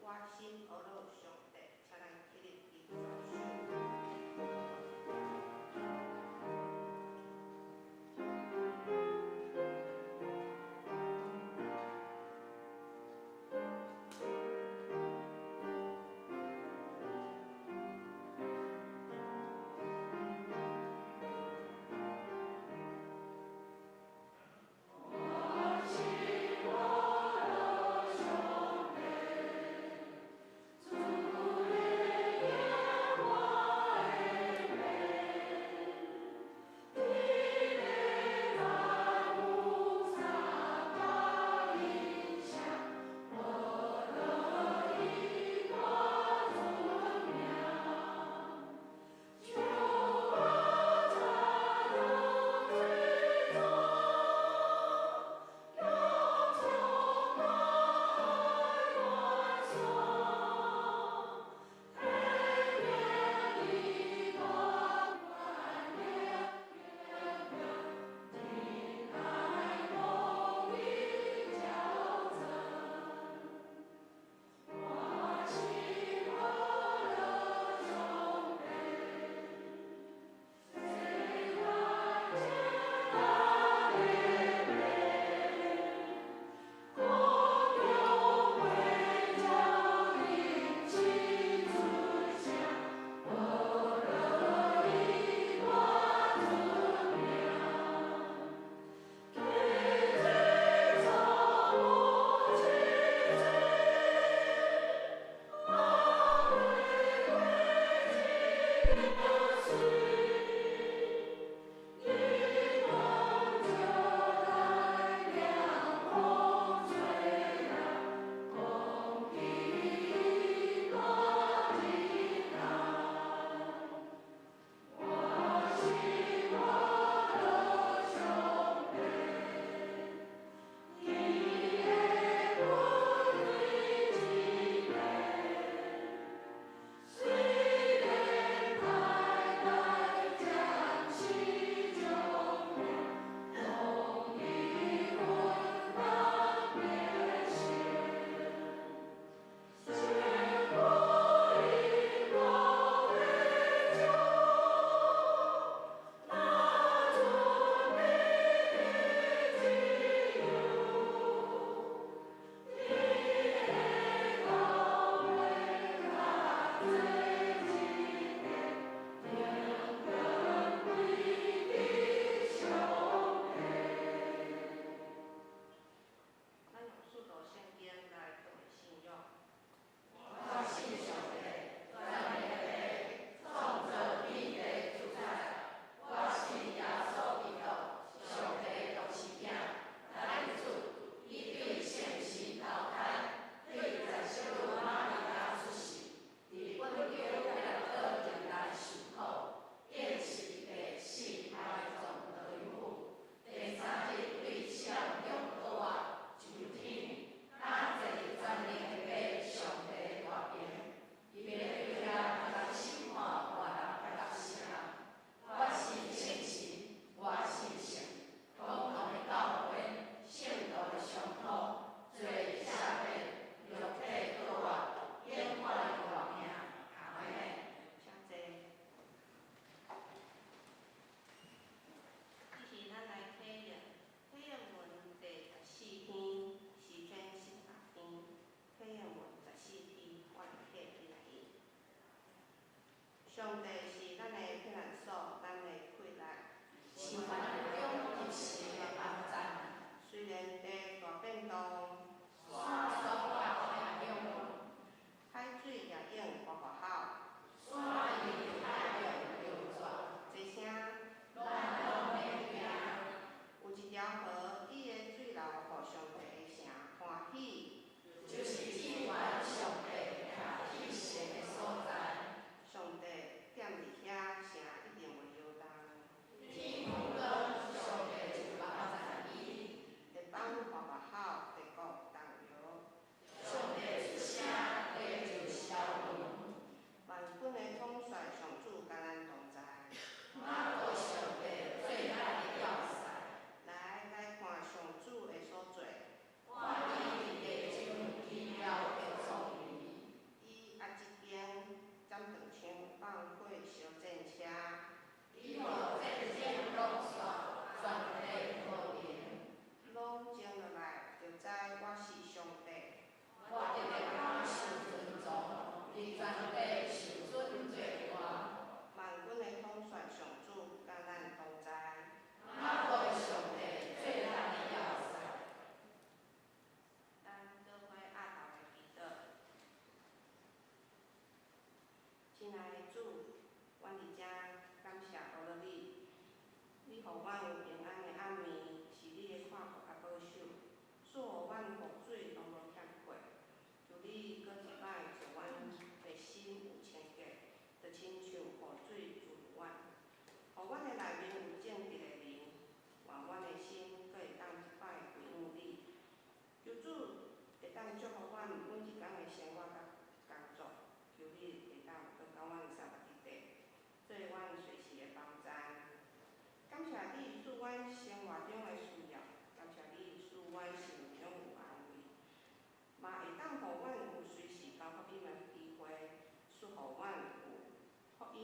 我心呵咾上帝，請咱起立以作首。我心呵咾上帝，主。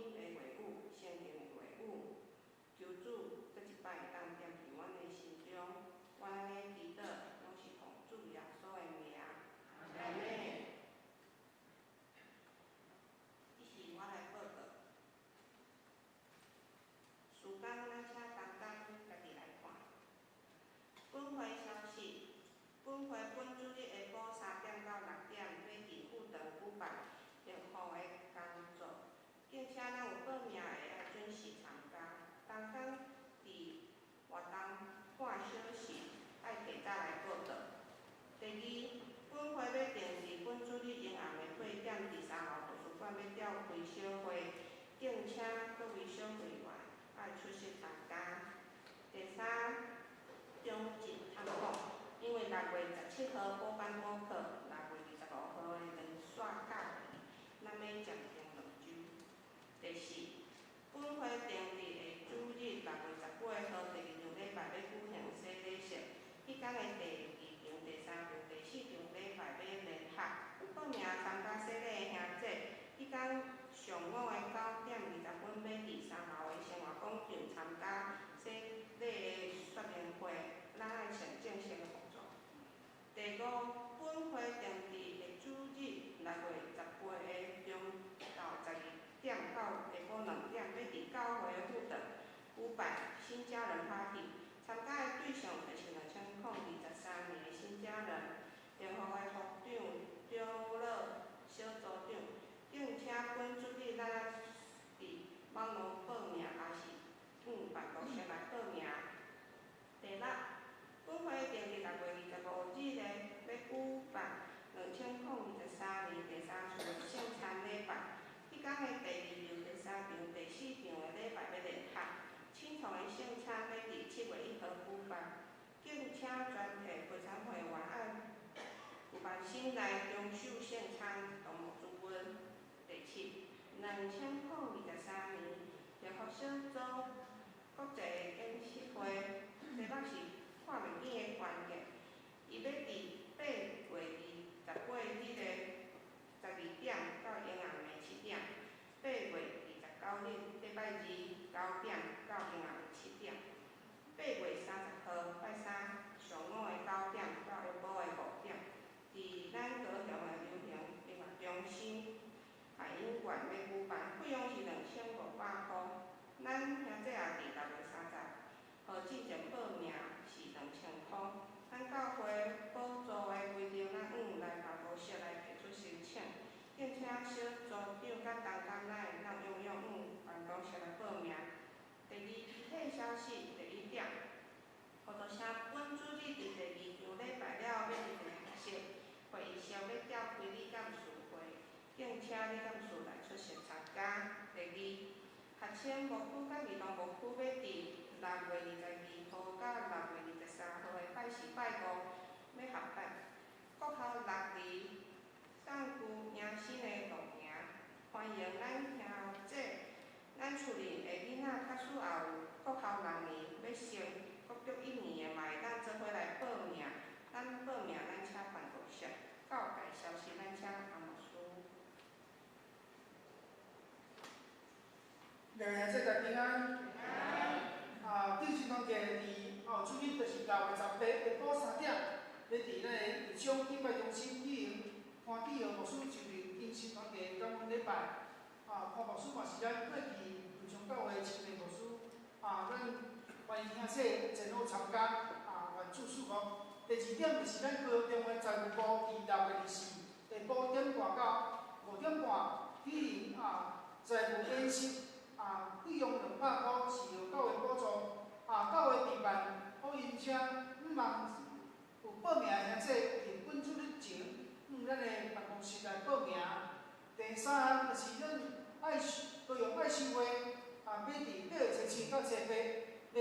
音的話語，聖經的話語。求主閣一擺當踮佇阮的心中，阮按呢祈禱，攏是奉主耶穌的名，阿們。這是我來報告。時間，咱請同工家己來看。本會消息：本會本主日下晡3點到6點，欲佇副堂舉辦幸福的工作，敬請咱有報名的愛準時參加。同工佇活動半小時愛提早來報到。第二，本會欲定佇本主日下暗的8點，佇三樓圖書館欲召開小會，敬請各位小會員愛出席參加。第三，中正探訪，因為6月17號補班補課，6月25號的連續假期，咱欲暫停2周。第四，本會定佇下主日6月18號第二場禮拜欲舉行洗禮式，彼工的第二場、第三場、第四場禮拜欲聯合。報名參加洗禮的兄姐，彼工上午的9點20分欲佇三樓的生活廣場參加洗禮的說明會，咱愛穿正式的服裝。第五，本會定佇下主日6月18的中晝12點到下晡2點，欲佇教會的副堂舉辦新家人 party，參加的對象就是2023年的新家人，聯合的副長、長老、小組長，敬請本主日咱佇網路報名，抑是往辦公室來報名。第六，本會定佇6月25日的欲舉辦2023年第三次的聖餐禮拜，彼工的第二場、第三場、第四場的禮拜欲聯合，清創的聖餐欲佇7月1號舉辦，敬請全體陪餐會員愛有辦心來遵守聖餐同牧主恩。第七，2023年幸福小組國際研習會，題目是看袂見的關鍵，伊欲佇8月28日的12點到下暗的7點，8月29日禮拜二9點到下暗的7點，8月30號拜三上午的9點到下晡的5點，佇咱高雄的流行音樂中心海音館欲舉辦，費用是2500箍。咱兄姐也佇6月30號進前報名是2000箍。咱教會補助的規定，咱往來辦公室來提出申請，敬請小組長佮同工咱會當踴躍往辦公室來報名。第二，具體消息，第一點，互助社本主日佇第二場禮拜了後，欲佇地下室會議室欲召開理監事會，敬請理監事來出席參加。第二，學青牧區佮兒童牧區欲佇6月22號佮6月23號的拜四拜五欲合辦國校六兒送舊迎新的露營，歡迎咱兄姐、咱厝裡的囡仔，假使也有國校六年欲升國中一年的，嘛會當做伙來報名。咱報名，咱請辦公室。教界消息，咱請阿牧師。兩位兄姊平安。啊，敬信團契佇哦，主日就是6月18下晡3點，欲佇咱的義昌敬拜中心舉行潘志豪牧師就任敬信團契感恩禮拜。啊，潘牧師嘛是咱過去義昌教會親密牧師。啊，咱歡迎兄姊前往參加。啊，願主賜福。第二點就是咱高雄中會財務部佇6月24下晡點半到5點半舉行啊財務演習。啊，費用200箍是由教會補助。啊，教會備辦福音車，向望有報名的兄姊，佇本主日前，往咱的辦公室來報名。第三項就是咱愛高雄愛修會啊，欲佇8月27到初八，欲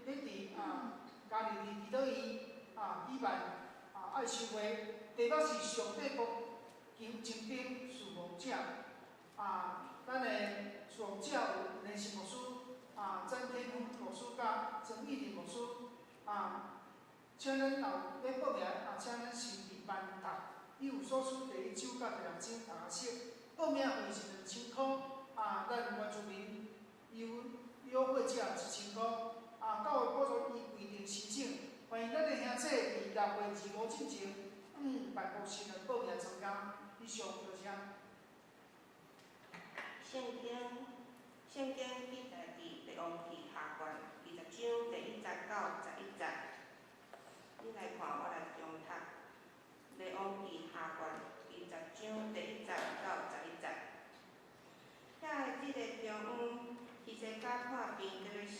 欲佇啊嘉義的祈禱院啊舉辦啊愛修會，題目是上帝國求精兵侍奉者。啊，咱的侍奉者有連信牧師、啊詹天峰牧師佮曾義林牧師，啊，請咱若有欲報名，啊，請咱先備辦讀以弗所書第一章佮第六章讀下書。報名費是2000箍，啊，啊，咱原住民優優惠者1000箍，啊，教會補助依規定申請，歡迎咱的兄弟佇6月25進前，辦公室來報名參加。以上多謝。聖經記載佇列王紀下卷20章第1節到11節。你來看，我來重讀。列王紀下卷20章第1節到11節。遐的這個中央，希西家看病得欲死，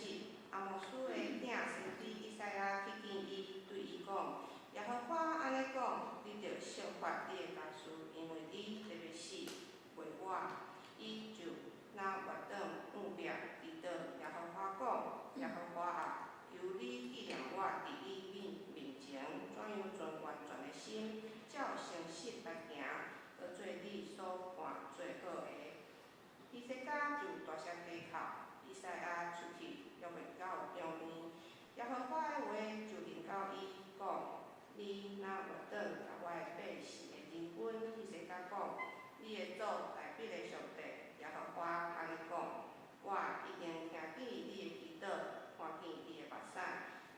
亞摩斯的囝先知以賽亞去見伊，對伊講：耶和華按呢講，你著束髮你的家事，因為你得欲死，袂活。伊就若越轉向壁，祈禱耶和華講：耶和華啊，求你紀念我佇你面前，怎樣存完全的心，照誠實來行，閣做你所看做好的。希西家就大聲低哭，以賽亞出去，約袂到中間，耶和華的話就臨到伊，講：你若越轉共我的百姓的人君希西家講，你的祖大衛的上帝耶和華按呢講：我已經聽見你的祈禱，看見你的目屎，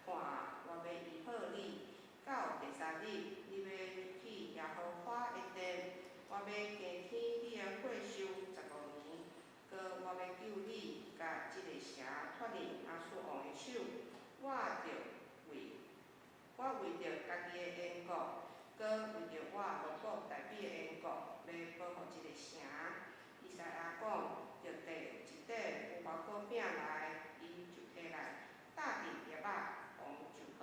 看啊，我欲醫好你。到第三日，你欲入去耶和華的殿，我欲加添你的歲壽15年，閣我欲救你，共這个城脫離亞述王的手。我為著家己的緣故，閣為著我奴僕大衛的緣故，欲保護這个城。以賽亞講，著提一塊無花果餅來，伊就提來，搭佇葉仔，王就好。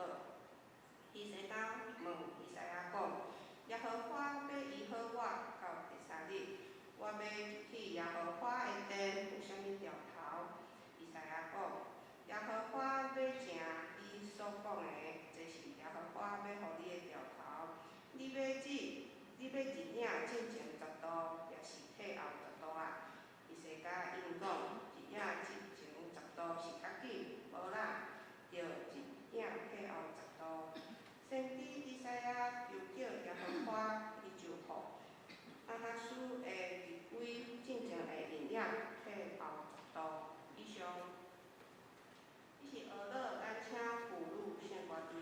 希西家問以賽亞講：耶和華欲醫好我到第三日，我欲入去耶和華的殿，有啥物兆頭？以賽亞講：耶和華欲成你所講的，這是耶和華欲予你的兆頭。你欲日影進前10度，抑是退後10度啊？希西家應講：日影進前十度是較緊，無啦，著日影退後十度。先知以賽亞求叫耶和華，伊就予亞哈斯的日晷進前的日影退後十度。以上。這是俄勒，咱請婦女聖歌隊。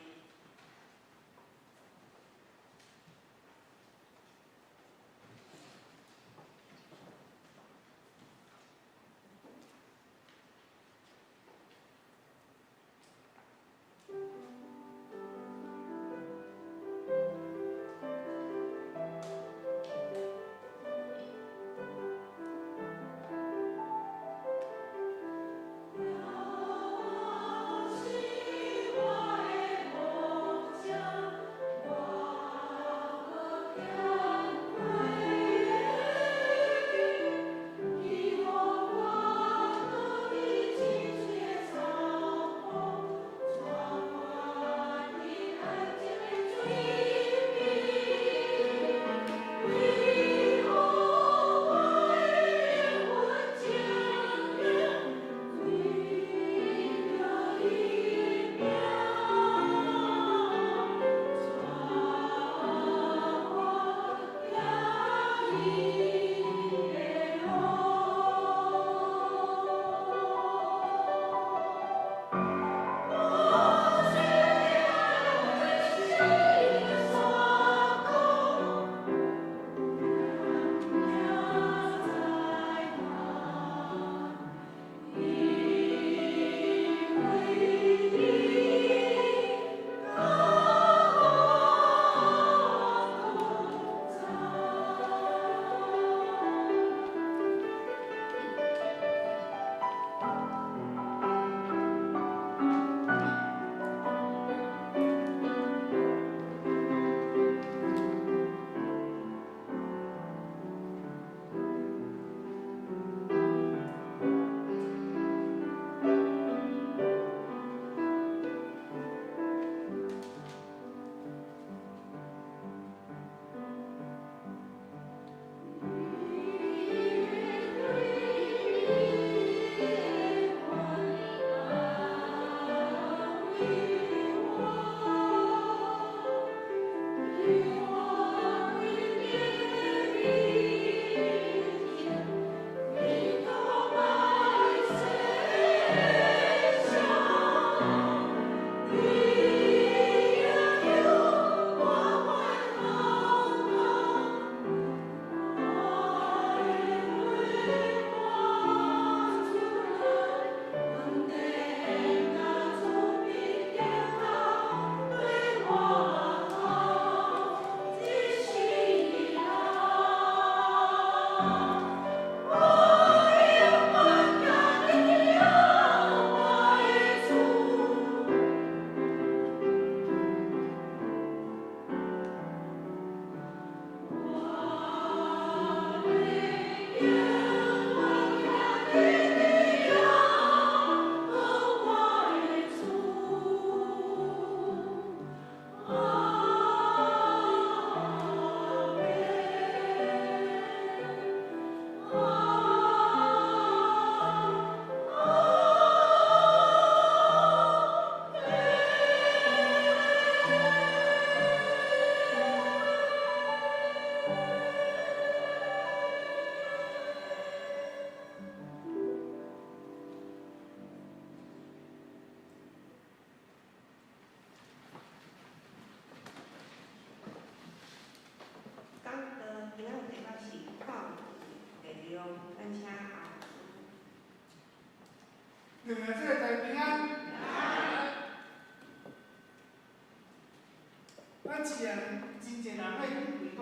雖然真濟人愛認為講，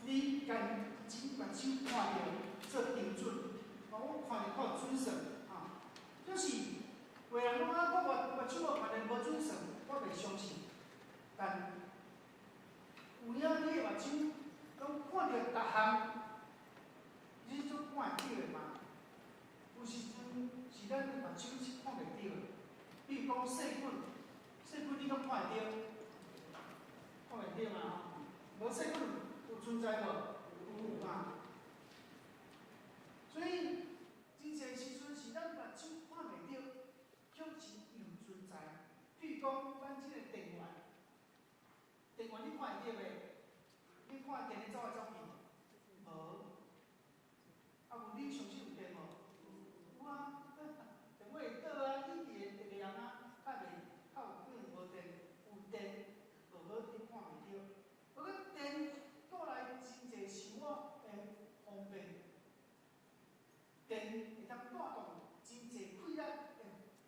你共目睭看著做標準，哦，我看著較有準繩，啊，就是有的人講啊，我目睭我看著無準繩，我袂相信。但有影你的目睭攏看著逐項，你總看會著的嘛？有時陣是咱目睭是看袂著的，比如講細菌，細菌你攏看會著？看袂著嘛吼，無細菌有存在無？有嘛？所以真濟時陣是咱目睭看袂著，卻是有存在。比如講，咱這個電源，電源你看會著袂？你看電咧走來走去，無。啊，有你相信有電無？有啊，電話會倒啊，伊會亮啊，較袂較有可能無電，有電，無好你看袂著。不過電帶來真濟生活的方便，電會當帶動真濟氣力的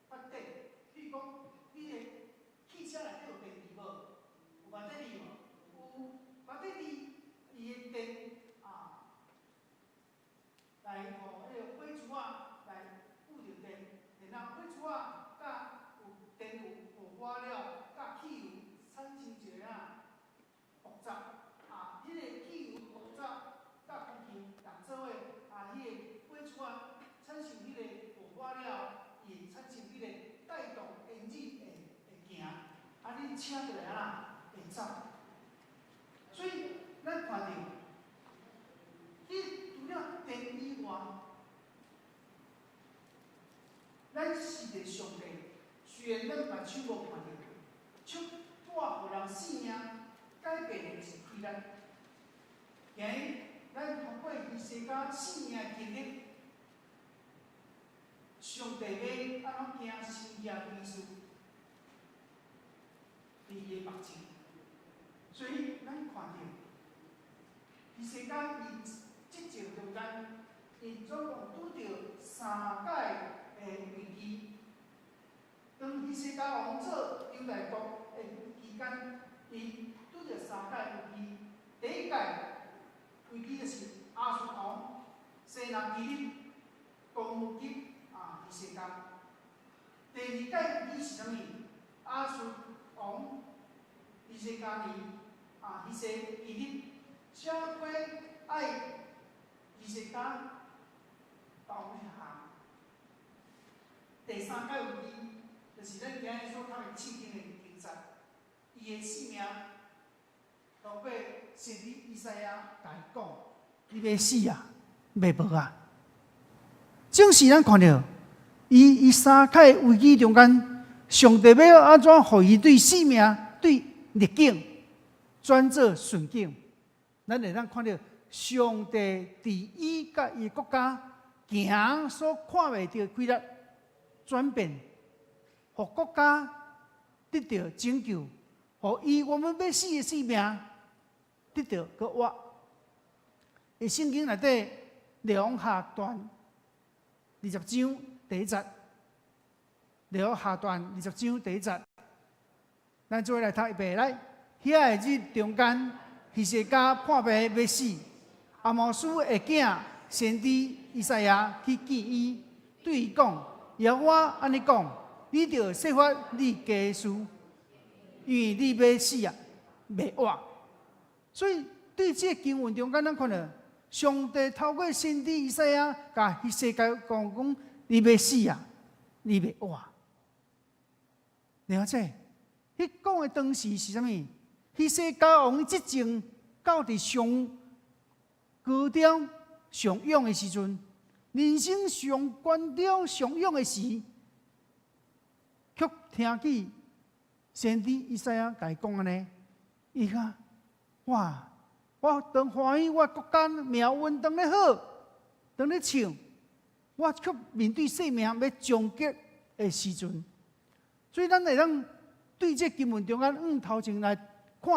發展。比如講，你的汽車內底有電池無？有 battery 無？有 battery，伊的電啊，來予彼個火珠仔來有著電，然後火珠仔佮有電有火花了，佮汽油產生一個啊爆炸，啊，彼個汽油爆炸佮空氣共做伙，啊，彼個火珠仔產生彼個火花了，伊會產生彼個帶動引擎會行，啊，你車就會按怎會走。所以咱看著，彼除了電以外，咱是個上帝，雖然咱目睭無看著，卻帶予人性命改變的是氣力。今日咱通過希西家性命的經歷，上帝欲按怎行神蹟奇事，佇伊的目前。所以咱看著希西家伊執政中間，伊總共拄著三擺的危機。當希西家王做猶大國的期間，伊拄著三擺危機。第一擺危機就是亞述王西拿基立攻擊啊希西家。第二擺危機是啥物？亞述王希西家年啊希西基立寫批愛希西家投降。第三擺危機就是咱今日所讀的聖經的經節，伊的性命透過先知以賽亞共伊講：你欲死啊，袂無啊！正是咱看著伊三擺危機中間，上帝欲按怎予伊對性命、對逆境轉做順境？咱會當看著上帝佇伊佮伊國家行所看袂著的氣力轉變，予國家得著拯救，予伊原本欲死的性命得著閣活。佇聖經內底，列王下傳20章第一節，列王下傳二十章第一節，咱做伙來讀一遍來。遐个日中間，希西家破病欲死，亞摩斯的囝先知以賽亞去見伊，對伊講：耶和華按呢講，你著設法你家事，因為你欲死啊，袂活。所以對這個經文中間，咱看著上帝透過先知以賽亞，共希西家講講，你欲死啊，你袂活。了解？彼講的當時是啥物？希西家王執政到佇上高潮、上勇的時陣，人生上懸潮、上勇的時，卻聽見先知以賽亞共伊講按呢，伊講：哇！我當歡喜，我國家命運當咧好，當咧唱，我卻面對生命欲終結的時陣，所以咱會當對這經文中間，往頭前來看，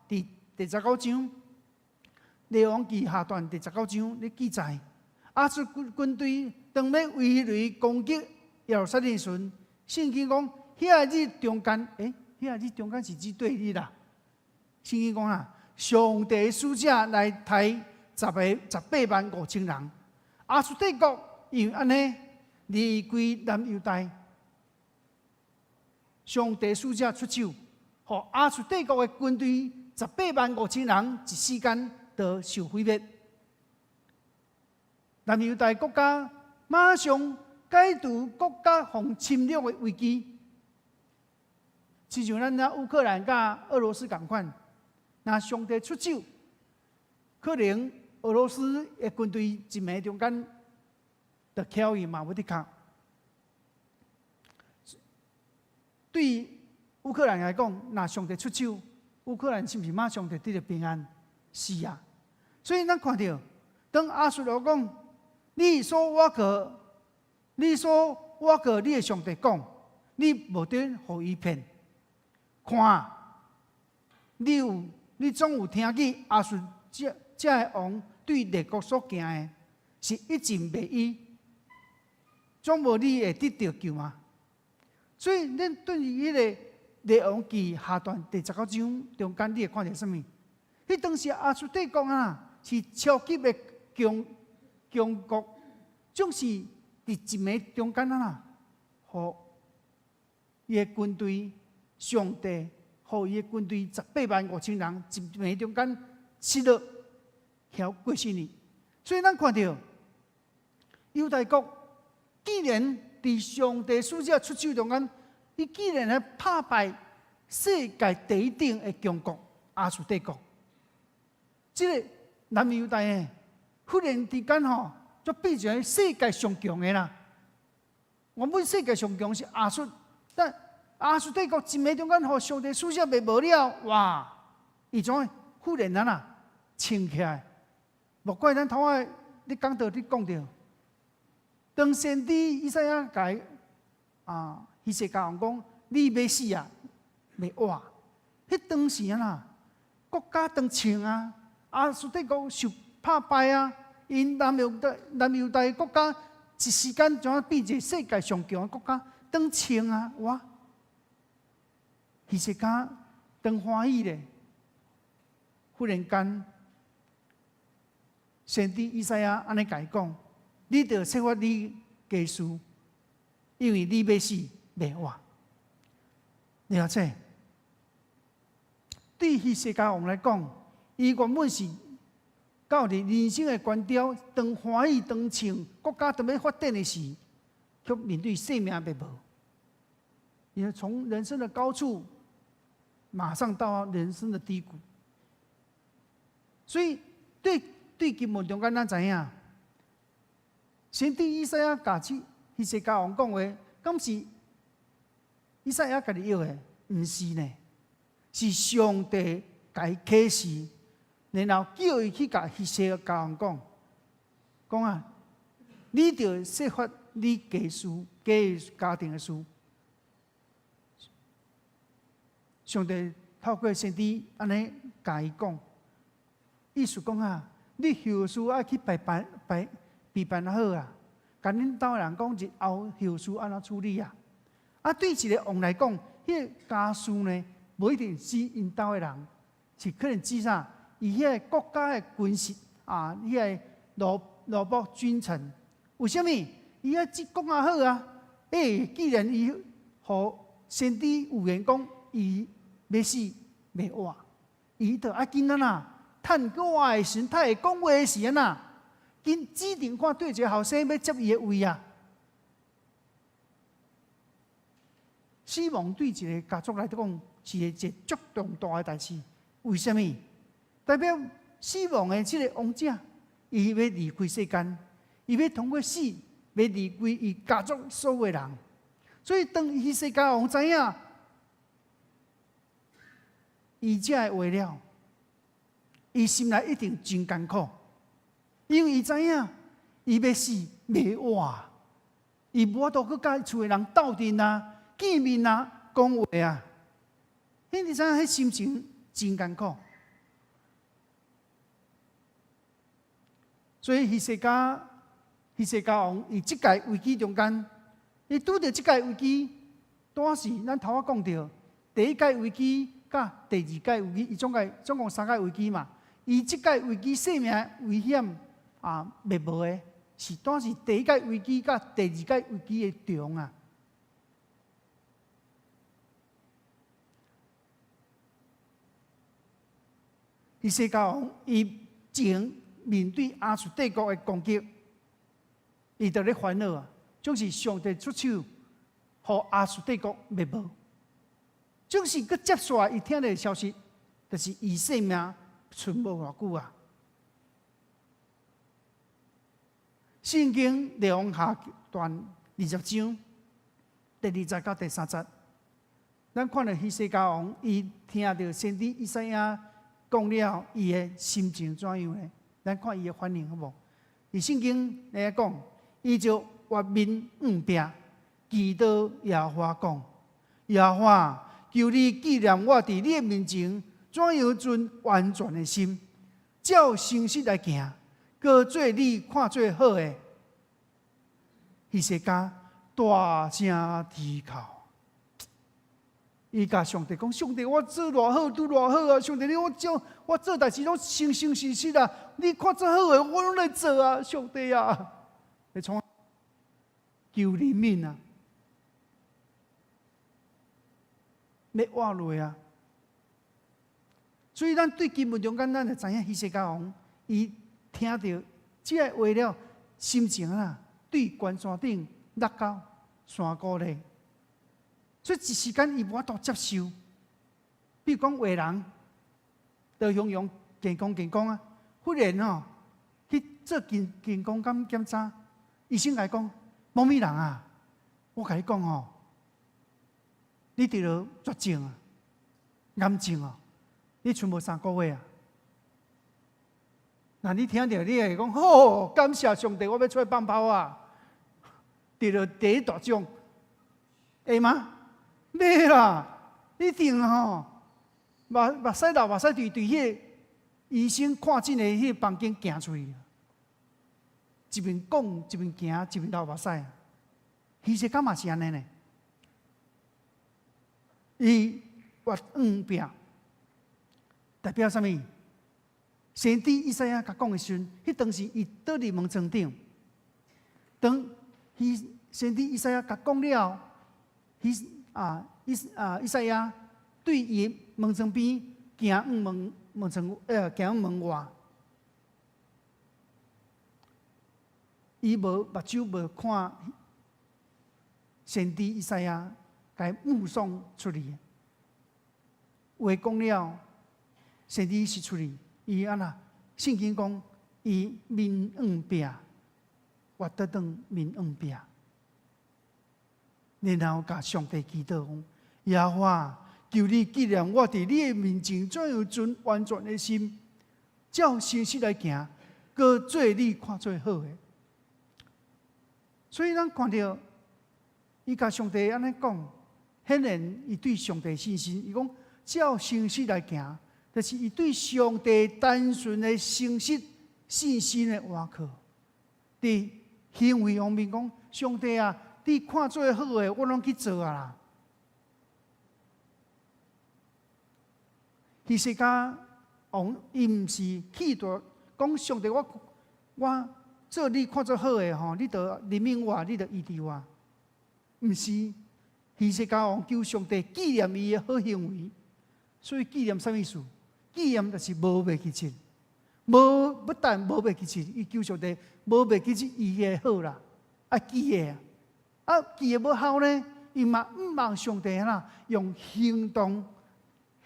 佇第十九章，列王紀下傳第十九章咧記載，亞述軍隊當欲圍壘攻擊耶路撒冷時陣，聖經講遐日中間，欸，遐日中間是指佗日啦？聖經講啊，上帝使者來刣18萬5千人。亞述帝國因為按呢離開南猶大，上帝使者出手，予亞述帝國的軍隊十八萬五千人一時間都受毀滅。南猶大國家馬上解除國家予侵略的危機，親像咱烏克蘭佮俄羅斯仝款，若上帝出手，可能俄羅斯的軍隊一暝中間就翹去嘛無得卡。對烏克蘭來講，若上帝出手，烏克蘭是毋是馬上就得著平安？是啊。所以咱看著，當亞述王講，你所倚靠，你所倚靠你的上帝講，你無得予伊騙。看，你有，你總有聽見亞述這這个王對列國所行的，是一陣袂移，總無你會得著救嗎？所以，咱對於彼个列王記下段第19章中間，你會看著啥物？彼當時亞述帝國啊，是超級的強強國，總是佇一暝中間啊，予伊的軍隊，上帝予伊的軍隊十八萬五千人，一暝中間失落，曉過身去。所以咱看著猶大國，竟然佇上帝使者出手中間，伊竟然來拍敗世界第一等的強國亞述帝國。這个南猶大呢，忽然之間吼，就變成世界上強的啦。原本世界上強是亞述，但亞述帝國一暝中間，予上帝使者滅無了，哇！伊怎忽然啊啦，衝起來？莫怪咱頭仔你講著你講著，當先知以賽亞共啊，希西家王講，你欲死啊，袂活。彼當時啊啦，國家當衝啊，亞述帝國受拍敗啊，𪜶南猶大國家一時間怎變一個世界上強的國家？當衝啊，哇！希西家當歡喜咧，忽然間，先知以賽亞按呢共伊講：你著設法你家事，因為你欲死袂活。了解？對希西家王來講，伊原本是到佇人生的關頭，當歡喜、當唱，國家當欲發展的時，卻面對性命滅無。你從人生的高處，馬上到人生的低谷。所以，對對經文中間，咱知影，先知以賽亞共希西家王講話，敢是以賽亞家己臆的？毋是呢，是上帝共伊啟示，然後叫伊去共希西家王講，講啊，你著設法你家事、家家庭的事。上帝透過先知按呢共伊講，意思講啊，你後事愛去排排排備辦好啊，共恁兜人講日後後事按怎處理啊？啊，對一个王來講，彼个家事呢，無一定是𪜶兜的人，是可能指啥？伊彼个國家的軍事啊，彼个奴僕君臣，為啥物？伊愛只講啊好啊？欸，既然伊予先知預言講，伊欲死袂活，伊就愛緊按怎？趁閣活的時陣，會講話的時陣啊，緊指定看佗一个後生欲接伊的位啊。死亡對一个家族來講是一個足重大的代誌。為啥物？代表死亡的這个王者，伊欲離開世間，伊欲通過死，欲離開伊家族所有的人。所以當希西家王知影伊這个話了，伊心內一定真艱苦，因為伊知影伊欲死袂活，伊無法度閣佮厝的人鬥陣啊、見面啊、講話啊，你知影彼心情真艱苦。所以希西家王佇這屆危機中間，伊拄著這屆危機，拄仔是咱頭仔講著，第一屆危機。佮第二擺危機，伊總共三擺危機嘛。伊這擺危機性命危險啊滅無的，是當是第一擺危機佮第二擺危機的中啊。希西家王伊前面對亞述帝國的攻擊，伊就咧煩惱啊，總是上帝出手，予亞述帝國滅無。總是閣接續來，伊聽著消息，就是伊性命賰無偌久啊。聖經列王下傳20章第2節到第3節，咱看著希西家王，伊聽著先知以賽亞講了，伊的心情怎樣呢？咱看伊的反應好無？佇聖經來講，伊就越面向壁，祈禱耶和華講：耶和華，求你紀念我佇你的面前，怎樣存完全的心，照誠實來行，閣做你看做好的。希西家大聲啼哭。伊共上帝講：上帝，我做偌好，拄偌好啊！上帝，你我做我做代誌攏誠誠實實啊！你看做好的，我攏來做啊！上帝啊，欲創啥？求憐憫啊！欲活落啊！所以咱對經文中間，咱就知影希西家王，伊聽著這个話了，心情啊，對懸山頂落到山谷咧。所以一時間伊無法度接受。比如講，有的人就形容健康健康啊，忽然吼去做健康檢查，醫生共伊講：某某人啊，我共你講吼，你得著絕症啊，癌症啊，你賰無3個月啊。若你聽著，你會講：好，感謝上帝，我欲出來放炮啊！得著第一大獎，會嗎？袂啦，一定吼，目屎流目屎對彼个醫生看診的彼个房間行出去，一面講一面行，一面流目屎。希西家嘛是按呢呢？伊越向壁，代表啥物？先知以賽亞共講的時陣，彼當時伊倒佇門窗頂，當彼先知以賽亞共講了，彼啊以啊以賽亞對伊門窗邊行向門窗，行向門外，伊無目睭無看先知以賽亞，共目送出去。話講了，先知是出去，伊按怎？聖經講，伊面向壁，活倒轉面向壁，然後共上帝祈禱講：耶和華，求你紀念我佇你的面前怎樣存完全的心，照誠實來行，閣做你看做好的。所以咱看著伊共上帝按呢講，顯然伊對上帝信心。伊講照誠實來行，就是伊對上帝單純的誠實信心的倚靠。佇行為方面講，上帝啊，你看做好的，我攏去做啊啦。希西家王伊毋是企圖講上帝，我做你看做好的吼，你著憐憫我，你著醫治我。毋是，希西家王求上帝紀念伊的好行為，所以紀念啥物意思？紀念就是無袂記得，無不但無袂記得，伊求上帝無袂記得伊的好啦，啊記得啊，啊記得無效呢，伊嘛向望上帝啦，用行動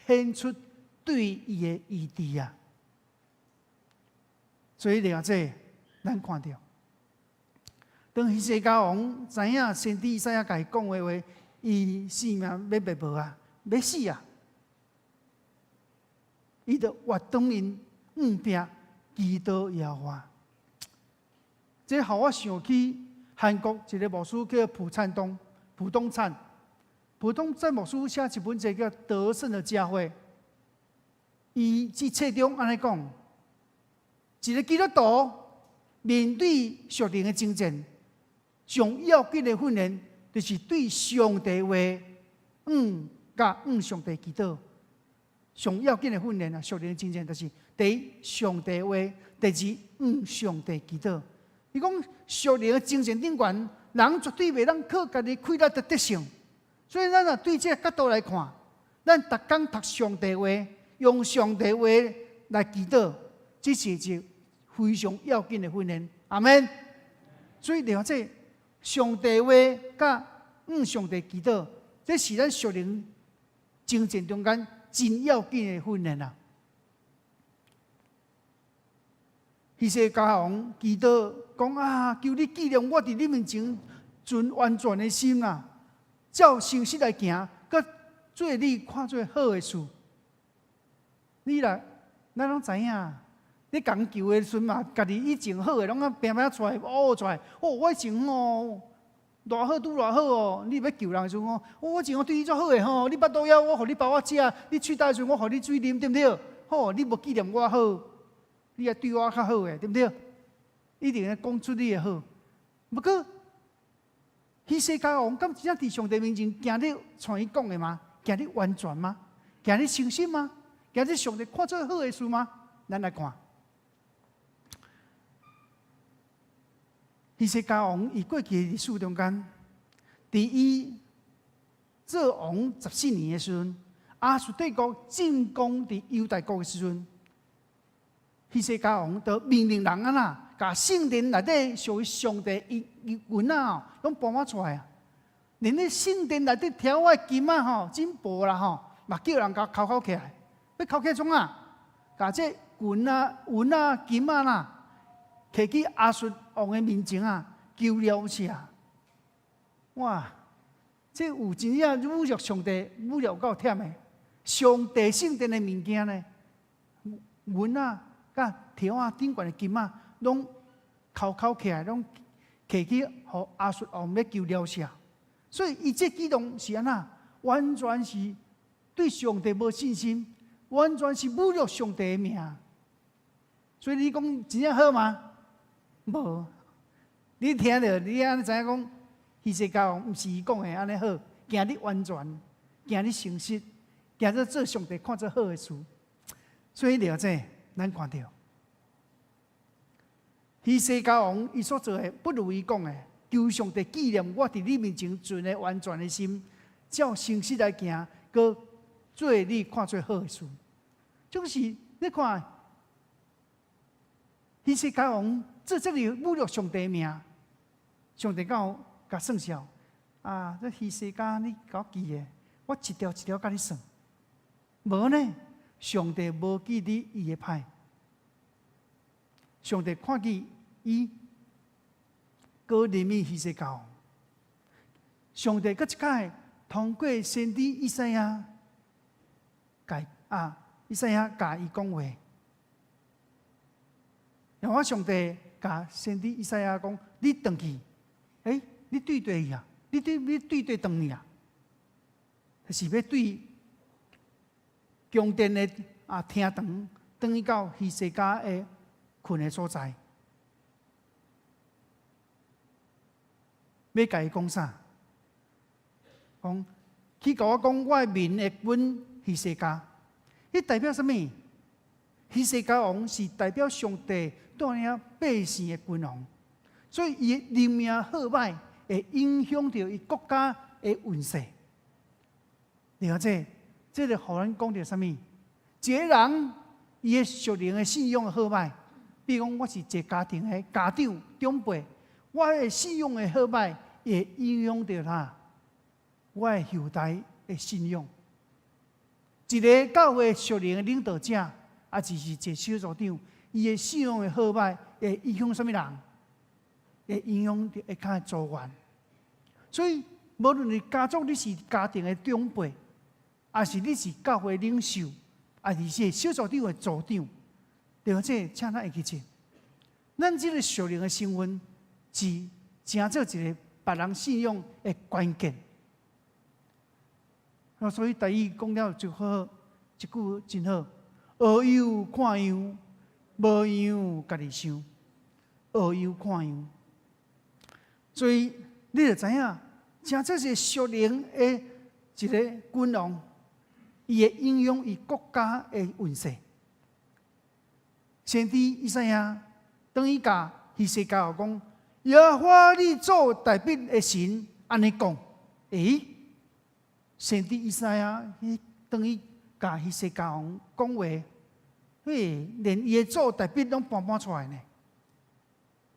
顯出對伊的醫治啊。所以掠這，咱看著，當希西家王知影先知以賽亞共伊講的話，伊性命欲滅無啊，欲死啊！伊就活轉面向壁祈禱耶和華。這予我想起韓國一个牧師叫蒲燦東，蒲東燦，蒲東燦牧師寫一本冊叫《得勝的教會》。伊佇冊中按呢講，一个基督徒面對屬靈的爭戰，上要緊的訓練，就是對上帝話，向佮向上帝祈禱。上要緊的訓練啊，屬靈征戰就是第一，上帝話；第二，向上帝祈禱。伊講屬靈的征戰頂懸，人絕對袂當靠家己氣力得得勝。所以咱若對這個角度來看，咱逐工讀上帝話，用上帝話來祈禱，這是一個非常要緊的訓練。阿們。所以了解上帝話佮向上帝祈禱，這是咱屬靈征戰中間真要緊的訓練啊！希西家王祈禱講啊，求你紀念我佇你面前存完全的心啊，照誠實來行，閣做你看做好的事。你若咱攏知影，你共求的時陣嘛，家己以前好的攏啊拚拚出來，哦出來，哦我以前哦偌好拄偌好哦，你欲求人的時陣哦，我以前我對你足好的吼，你腹肚枵，我予你飽我食，你喙焦的時陣，我予你水啉，對毋對？吼，你無紀念我好，你愛對我較好的，對毋對？一定會講出你的好。不過，希西家王敢真正佇上帝面前行得像伊講的嗎？行得完全嗎？行得誠實嗎？行得上帝看做好的事嗎？咱來看，希西家王伊過去的歷史中間，佇伊做王14年的時陣，亞述帝國進攻佇猶大國的時陣，希西家王就命令人按怎，共聖殿內底屬於上帝伊銀仔哦，攏搬仔出來啊！連咧聖殿內底條仔金仔吼，真薄啦吼，嘛叫人共抾抾起來，欲抾起來創啥？共這銀仔、銀仔、金仔啦，提去亞述王的面前啊，求饒赦。哇！這有真正侮辱上帝，侮辱有夠忝的。上帝聖殿的物件呢，銀仔、佮條仔頂懸的金仔，攏抾抾起來，攏提去予亞述王欲求饒赦。所以伊這舉動是按怎？完全是對上帝無信心，完全是侮辱上帝的名。所以你講真正好嗎？無。你聽著，你按呢知影講，希西家王毋是伊講的按呢好，行得完全，行得誠實，行得做上帝看做好的事。所以了解，咱看著希西家王伊所做的，不如伊講的，求上帝紀念我佇你面前存的完全的心，照誠實來行，閣做你看做好的事。就是你看，希西家王做這爾侮辱上帝的名，上帝敢有共算數啊？這希西家你共我記的，我一條一條共你算。無呢，上帝無記得伊的歹。上帝看見伊，閣憐憫希西家王。上帝閣一擺通過先知以賽亞，共啊，以賽亞共伊講話。然後上帝共先知以賽亞講：你轉去，欸，你對佗去啊？你對佗轉去啊？是欲對宮殿的啊廳堂，轉去到希西家的睏的所在，欲共伊講啥？講去共我講，我的民的君希西家，彼代表啥物？希西家王是代表上帝帶領百姓的君王，所以伊的任命好歹會影響著伊國家的運勢。了解，這個予咱講著啥物？一個人伊的屬靈的信仰好歹，比如講我是一個家庭的家長長輩，我的信仰的好歹會影響著啥？我的後代的信仰。一個教會屬靈的領導者，抑是一個小組長，伊的信仰的好歹會影響啥物人？會影響著下跤的組員。所以，無論你家族你是家庭的長輩，抑是你是教會領袖，抑是小組長的組長，對這，請咱會記著，咱這個屬靈的身份是成做一個別人信仰的關鍵。所以台語講了就好，一句真好：學樣看樣，無樣家己想。學樣看樣，所以你就知影，成做是屬靈的一個君王，伊會影響伊國家的運勢。先知以賽亞當伊共希西家講：耶和華你祖大衛的神按呢講，欸？先知以賽亞伊當伊共希西家王講話，嘿，連伊的祖大衛攏搬搬出來呢。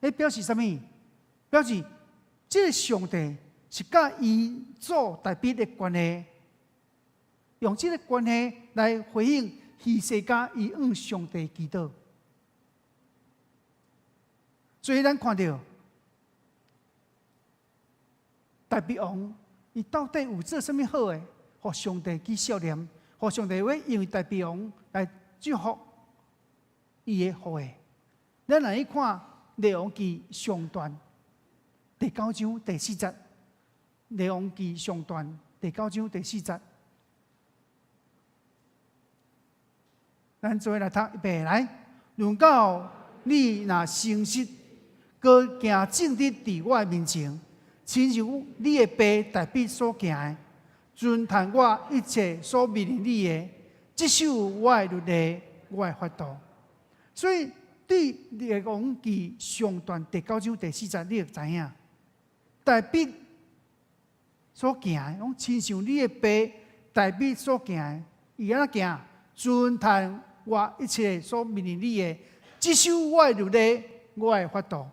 彼表示啥物？表示這个上帝是佮伊祖大衛的關係，用這个關係來回應希西家伊向上帝祈禱。所以咱看著大衛王，伊到底有做啥物好的，予上帝去惜念，予上帝會因為大衛王來祝福伊的後裔。咱來去看列王紀上傳第九章第四節，列王紀上傳第九章第四節，咱做伙來讀預備來，論到你若誠實，閣行正直佇我面前，親像你的爸大衛所行的，遵行我一切所命令你的，執守我的律例，我的法度。所以對列王紀上傳第九章第四節，你會知影，大衛所行的，講親像你的爸大衛所行的，伊按怎行？遵行我一切所命令你的，執守我的律例，我的法度。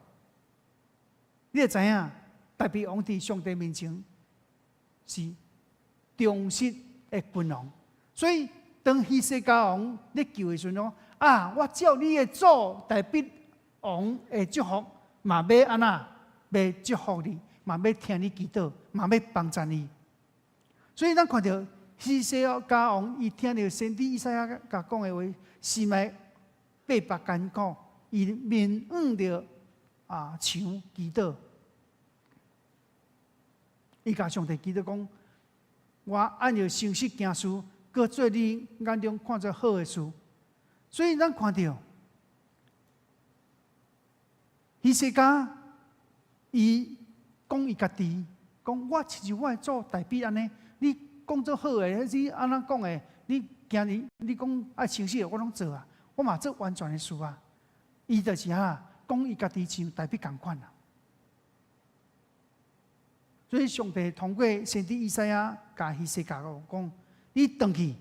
你會知影，大衛王佇上帝面前是忠實的君王，所以當希西家王咧求的時陣，講啊，我照你的祖大衛王的祝福，嘛欲按怎，欲祝福你，嘛欲聽你祈禱，嘛欲幫贊你。所以咱看著希西家王，伊聽著先知以賽亞共講的話，心內百般艱苦，伊面向著牆祈禱，伊共上帝祈禱講：我按著誠實行事，閣做你眼中看做好的事。所以咱看著希西家，伊講伊家己，講我親像我的祖大衛按呢，你講做好的，你按怎講的？你今日你講愛誠實的，我攏做啊，我嘛做完全的事啊。伊就是啊，講伊家己像大衛仝款啊。所以上帝通過先知以賽亞共希西家講：你轉去，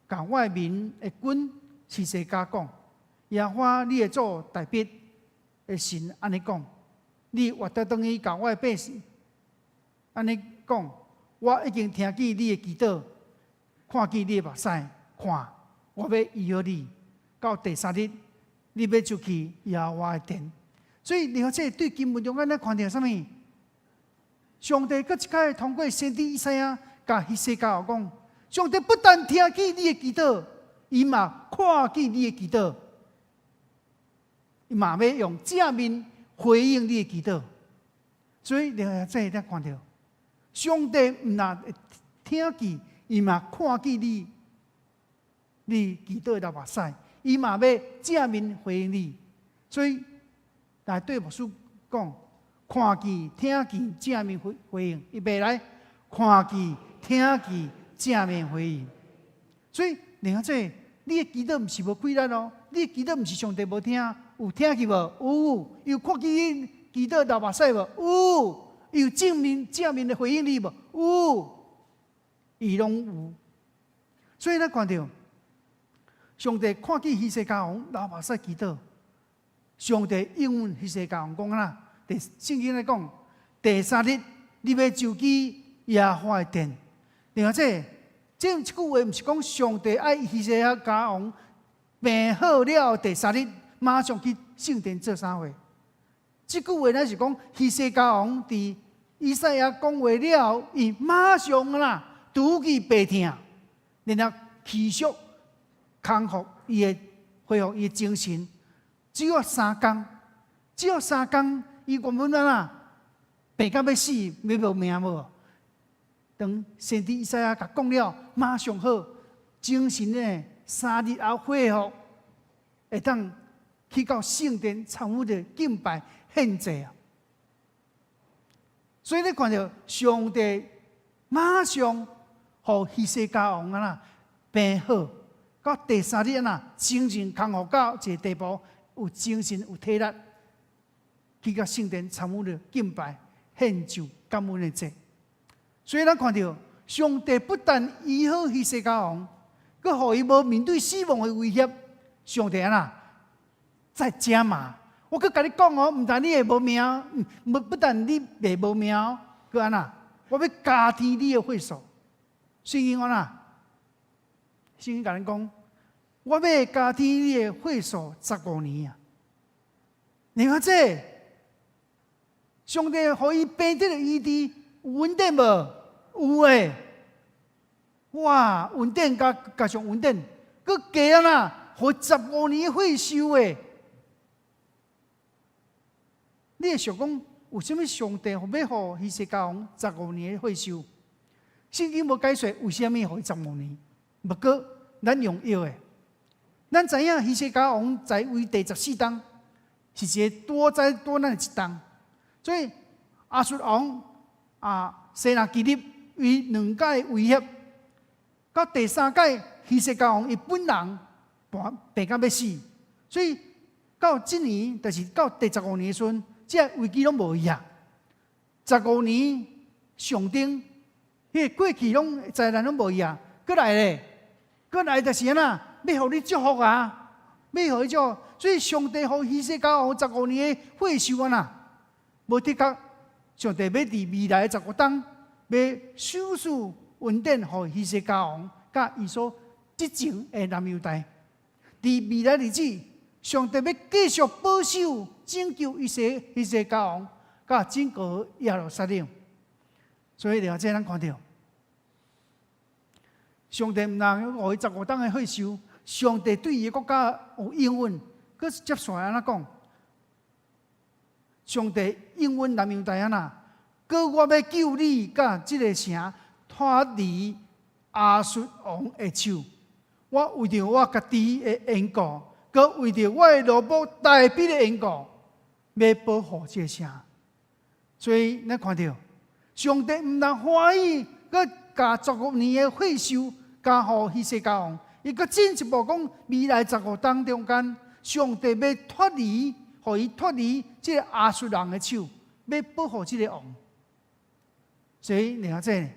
共我的民的君希西家講，耶和華你的祖大衛的神按呢講，你活著轉去共我的百姓按呢講，我已經聽見你的祈禱，看見你的目屎，看我欲醫好你。到第三日，你欲入去耶和華的殿。所以，你看這對經文中間咱看著啥物？上帝閣一擺通過先知以賽亞，共希西家講：上帝不但聽見你的祈禱，伊嘛看見你的祈禱，伊嘛欲用正面回應你的祈禱。所以，你看這咱看著，上帝毋但會聽見，伊嘛看見你，你祈禱的目屎，伊嘛欲正面回應你。所以，來對牧師講。看見、聽見、正面回回應，預備來，看見、聽見、正面回應。所以，你看這，你的祈禱毋是無氣力哦，你的祈禱毋是上帝無聽，有聽見無？有，有看見你祈禱流目屎無？有，有正面正面的回應你無？有，伊攏有。所以咱看著上帝看見希西家王流目屎祈禱，上帝應允希西家王講啦。佇聖經咧講，第三日你欲就去耶和華的殿。另外，這這句話毋是講上帝愛希西家王病好了第三日馬上去聖殿做啥貨。這句話乃是講希西家王佇以賽亞講話了後，伊馬上啦拄去病痛，然後氣息康復伊的恢復伊的精神，只要三工，只要三工。伊原本啊，病到欲死，欲無命無。當先知以賽亞共講了，馬上好，精神呢三日後恢復，會當去到聖殿參與著敬拜獻祭啊。所以你看著上帝馬上予希西家王按怎病好，到第三日按怎精神康復到一個地步，有精神有體力，去到聖殿參與了敬拜，獻上感恩的祭。所以咱看著上帝不但醫好希西家王，閣予伊無面對死亡的威脅，上帝按怎再加碼。我閣共你講哦，毋但你會無命，不但你袂無命，閣按怎？我欲加添你的歲數。聖經按怎？聖經共咱講，我欲加添你的歲數十五年啊！你看這個，上帝予伊病得著醫治，有恩典無？有的。哇，恩典加加上恩典，閣加按怎？予十五年歲壽的。你會想講，為啥物上帝欲予希西家王十五年的歲壽？聖經無解說為啥物予伊十五年。不過咱用藥的，咱知影希西家王在位第十四冬，是一個多災多難的一冬。所以亞述王啊，西拿基立伊兩擺威脅，到第三擺希西家王伊本人病甲欲死，所以到這年就是到第十五年的時陣，這個危機攏無去啊！十五年上頂，彼個過去攏災難攏無去啊！閣來咧，閣來就是按怎，欲予你祝福啊，欲予你祝福。所以上帝予希西家王十五年的歲壽按怎，無的確，上帝欲佇未來的十五冬，欲賞賜恩典予希西家王，佮伊所執政的南猶大。佇未來日子，上帝欲繼續保守拯救希西家王，佮整個耶路撒冷。所以了這咱看著，上帝毋但予伊十五冬的歲壽，上帝對伊的國家有應允，閣接續按怎講？上帝應允南猶大按怎？閣我欲救你，佮這个城脫離亞述王的手。我為著我家己的緣故，閣為著我的奴僕大衛的緣故，欲保護這个城。所以咱看著，上帝毋但歡喜，閣加十五年的歲壽加予希西家王，伊閣進一步講，未來十五冬中間，上帝欲脫離，予伊脫離這个亞述人的手，欲保護這个王。所以你看這，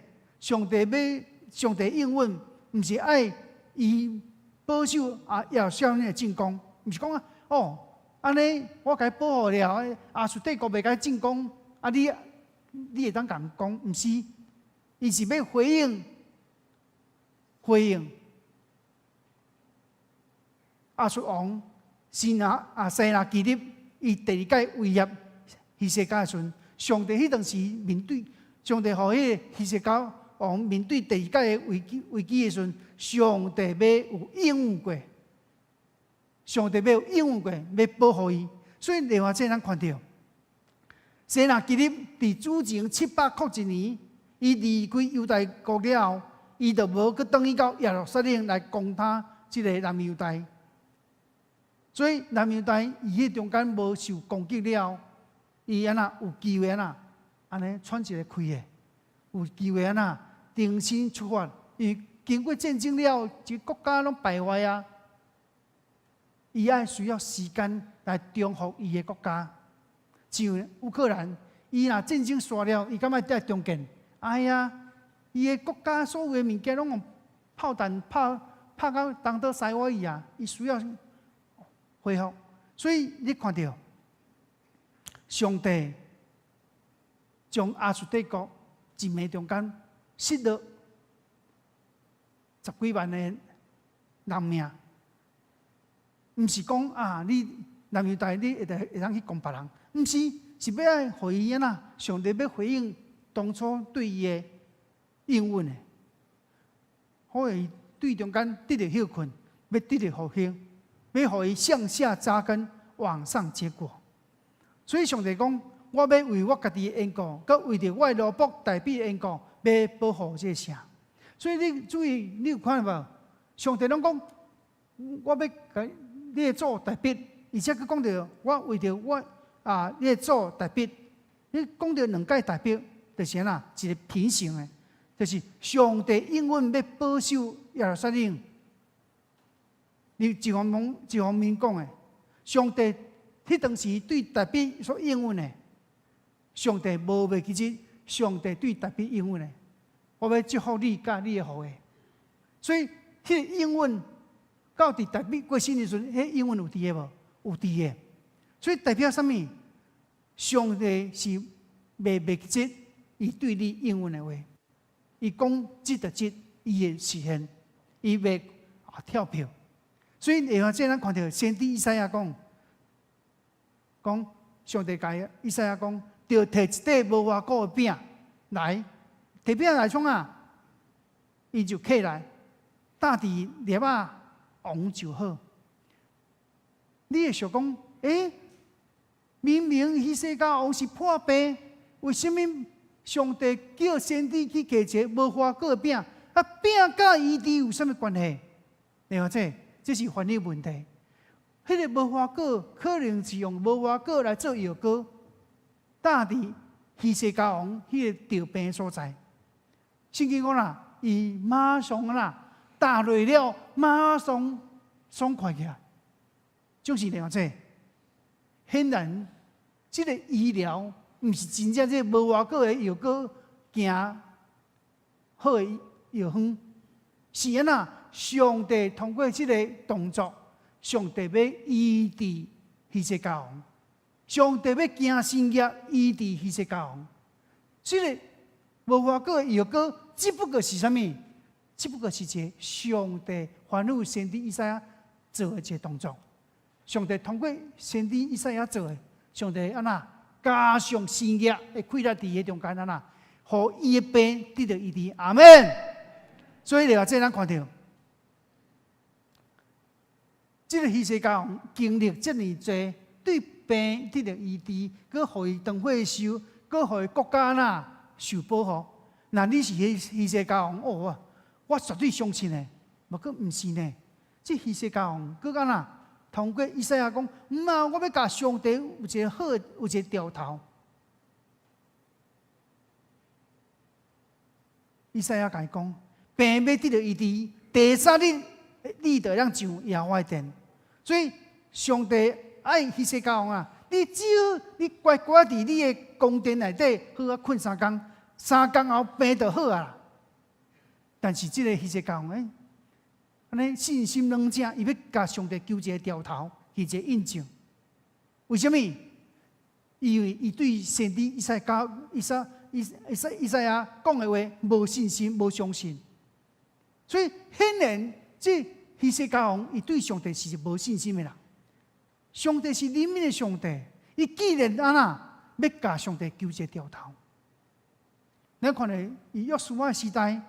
上帝欲上帝應允，毋是愛伊保守啊，耶路撒冷的進攻，毋是講啊，哦，按呢我共伊保護了，亞述帝國袂共進攻，啊你你會當共講，毋是，伊是欲回應回應亞述王西拿基立，伊第二擺威脅希西家的時陣，上帝彼當時面對上帝予彼个希西家王面對第二擺的危機危機的時陣，上帝欲有應允過，上帝欲有應允過，欲保護伊。所以另外這咱看著，西拿基立佇主前七百零一年，伊離開猶大國了後，伊就無閣轉去到耶路撒冷來攻打這个南猶大。所以南猶大伊彼中間無受攻擊了後，伊按怎有機會按怎按呢喘一个氣的，有機會按怎重新出發。因為經過戰爭了後，這個國家攏敗壞啊，伊愛需要時間來重復伊的國家。像烏克蘭，伊若戰爭煞了，伊敢愛再重建？愛啊！伊的國家所有的物件攏用炮彈拍拍到東倒西歪去啊！伊需要恢復。所以你看著，上帝將亞述帝國一暝中間失落十幾萬的人命，毋是講啊，你南猶大你會會當去攻別人，毋是，是欲愛予伊按怎？上帝欲回應當初對伊的應允的，予伊對中間得著歇睏，欲得著復興，欲予伊向下扎根，往上結果。所以上帝講，我欲為我家己的緣故，閣為著我的奴僕大衛的緣故，欲保護這个城。所以你注意，你有看無？上帝攏講，我欲共你的祖大衛，而且閣講著我為著我啊，你的祖大衛，你講著兩擺大衛，就是按怎？一個平行的。就是上帝應允欲保守耶路撒冷。你一方面講的，上帝彼當時對大衛所應允的，上帝無袂記得，上帝對大衛應允的，我欲祝福你佮你的後裔。所以，彼个應允到佇大衛過身的時陣，彼應允有佇个無？有佇個。所以代表啥物？上帝是袂袂記得伊對你應允的話，伊講這就這，伊會實現，伊袂跳票。所以會這咱看著先知以賽亞講，講上帝共以賽亞講，著提一塊無花果的餅來，提餅來創啥？伊就起來，搭佇粒仔王就好。你會想講，欸，明明希西家王是破病，為啥物上帝叫先知去提一个無花果的餅？啊，餅佮醫治有啥物關係？了解？這是翻譯問題。彼个無花果可能是用無花果來做藥膏，搭佇希西家王彼个著病所在。聖經講啦，伊馬上啦，搭落了，馬上爽快起來。就是了解。顯然，這个醫療毋是真正這無花果的藥膏行好的藥方，是按怎？上帝通過這个動作，上帝欲醫治希西家王，上帝欲行神蹟醫治希西家王。這个無花果的藥膏，只不過是啥物？只不過是一个上帝吩咐先知以賽亞做的一个動作。上帝通過先知以賽亞做的，上帝按怎加上神蹟的氣力佇彼中間按怎，予伊的病得著醫治。阿門。所以你話這咱看著，這个希西家王經歷這爾濟，對病得著醫治，閣予伊長歲壽，閣予伊國家若受保護。若你是希西家王，哦，我絕對相信的。毋過毋是呢，這希西家王閣按怎？通過以賽亞講，毋啊，我欲共上帝有一个好，有一个兆頭。以賽亞共伊講，病欲得著醫治，第三日你就會當上耶和華的殿。所以上帝愛希西家王啊，你只要你乖乖佇你的宮殿內底好好睏三工，三工後病就好啊。但是這个希西家王欸，按呢信心軟正，伊欲共上帝求一个兆頭，求一个印證。為啥物？因為伊對先知以賽亞、以賽、以以賽、以賽亞講的話無信心、無相信。所以顯然，這希西家王伊對上帝是無信心的人。上帝是憐憫的上帝，伊既然按怎欲共上帝求一個兆頭，咱看著伊約書亞時代，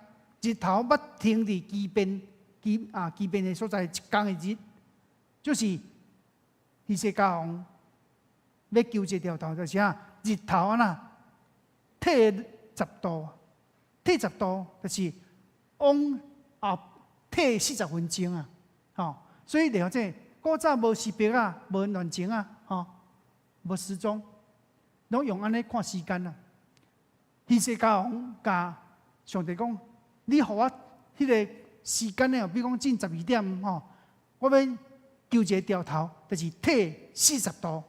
日頭捌停佇基遍基啊基遍的所在一工的日，就是希西家王欲求一个兆頭，就是啥？日頭按怎退十度，退十度就是往後退40分鐘啊！吼，所以了解古早無時錶啊，無亂鐘啊，吼，無時鐘，攏用按呢看時間啊。希西家王共上帝講：你予我彼个時間呢？比如講進12點吼，我欲求一个兆頭，就是退40度，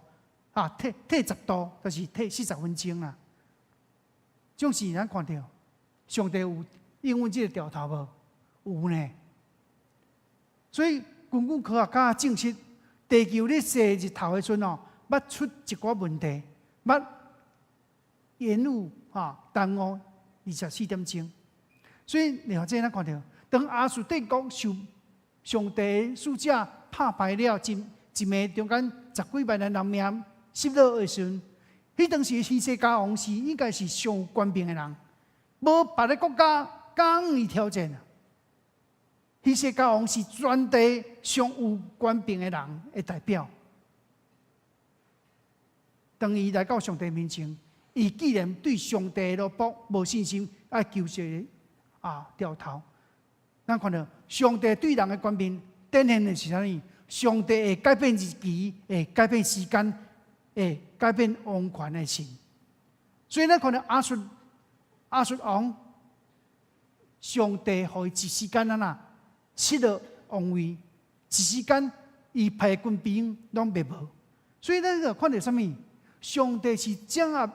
啊，退十度，就是退40分鐘啦。總是咱看著上帝有應允這个兆頭無？有呢。所以根據科學家證實，地球咧踅日頭的時陣哦，捌出一寡問題，捌延誤哈耽誤24點鐘。所以你看這咱看著，當亞述帝國受上帝使者拍敗了，一一暝中間十幾萬人人命失落的時陣，彼當時希西家王是應該是上有權柄的人，無別个國家敢予伊挑戰。希西家王是全地上有權柄的人的代表。當伊來到上帝面前，伊既然對上帝的奴僕無信心，愛求一個兆頭。咱看著上帝對人的權柄展現的是啥物？上帝會改變日期，會改變時間，會改變王權的神。所以咱看著亞述王上帝予伊一時間按怎失落王位，一時間伊派軍兵攏滅無。所以咱就看著啥物？上帝是掌握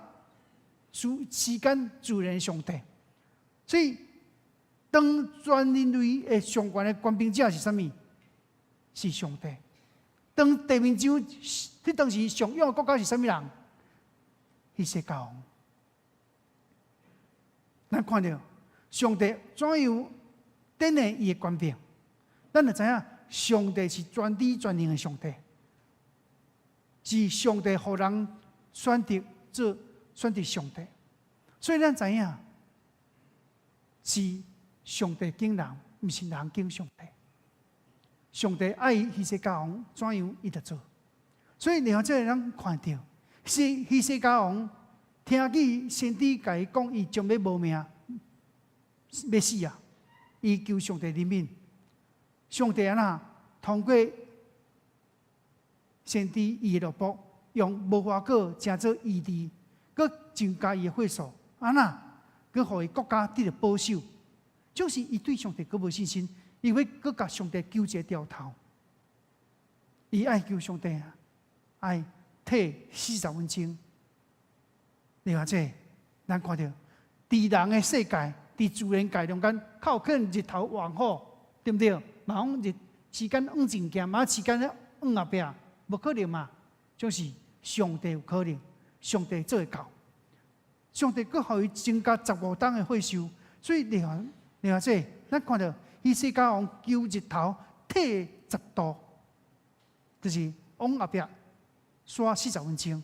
時間自然的上帝。所以當全人類的上懸的權柄者是啥物？是上帝。當地面上，彼當時上勇的國家是啥物人？希西家王。咱看著上帝怎樣展現伊的權柄，咱就知影上帝是全知全能的上帝，是上帝予人選擇做選擇上帝，所以咱知影是上帝揀人，毋是人揀上帝。上帝愛希西家王怎樣，伊就做。所以然後這个咱看著，是希西家王聽見先知共伊講，伊將欲無命，欲死啊！伊求上帝憐憫，上帝按怎通過先知伊的奴僕，用無花果成做醫治，閣增加伊的歲數，按怎閣予伊國家得著保守。就是伊對上帝閣無信心，伊欲閣共上帝糾一个調頭，伊愛求上帝啊，愛退40分鐘。另外這個，咱看著，佇人的世界，佇自然界中間，較有可能日頭往後，對毋對？嘛講日時間往前行，嘛時間往後壁，無可能嘛？就是上帝有可能，上帝做會到，上帝閣予伊增加15冬的歲壽，所以另外這個，咱看著希西家王求日頭退10度，就是往後壁徙40分鐘。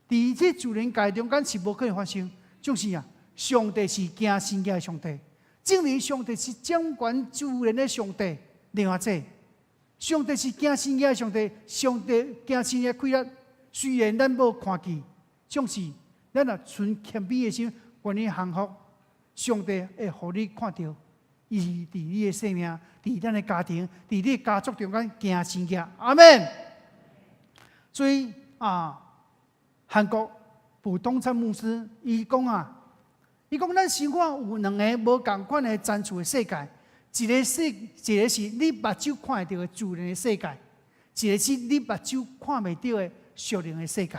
佇這自然界中間是無可能發生，就是啊，上帝是行神蹟的上帝，證明上帝是掌管自然的上帝。另外這個，上帝是行神蹟的上帝，上帝行神蹟氣力，雖然咱無看見，就是咱若存謙卑的心，願意降服，上帝會予你看著，伊佇你的生命，佇咱的家庭，佇你的家族中間行神蹟。阿們。所以啊，韓國卜東燦牧師伊講啊，伊講咱生活有兩个無仝款的層次的世界，一個是你目睭看會著的自然的世界，一個是你目睭看袂著的屬靈的世界。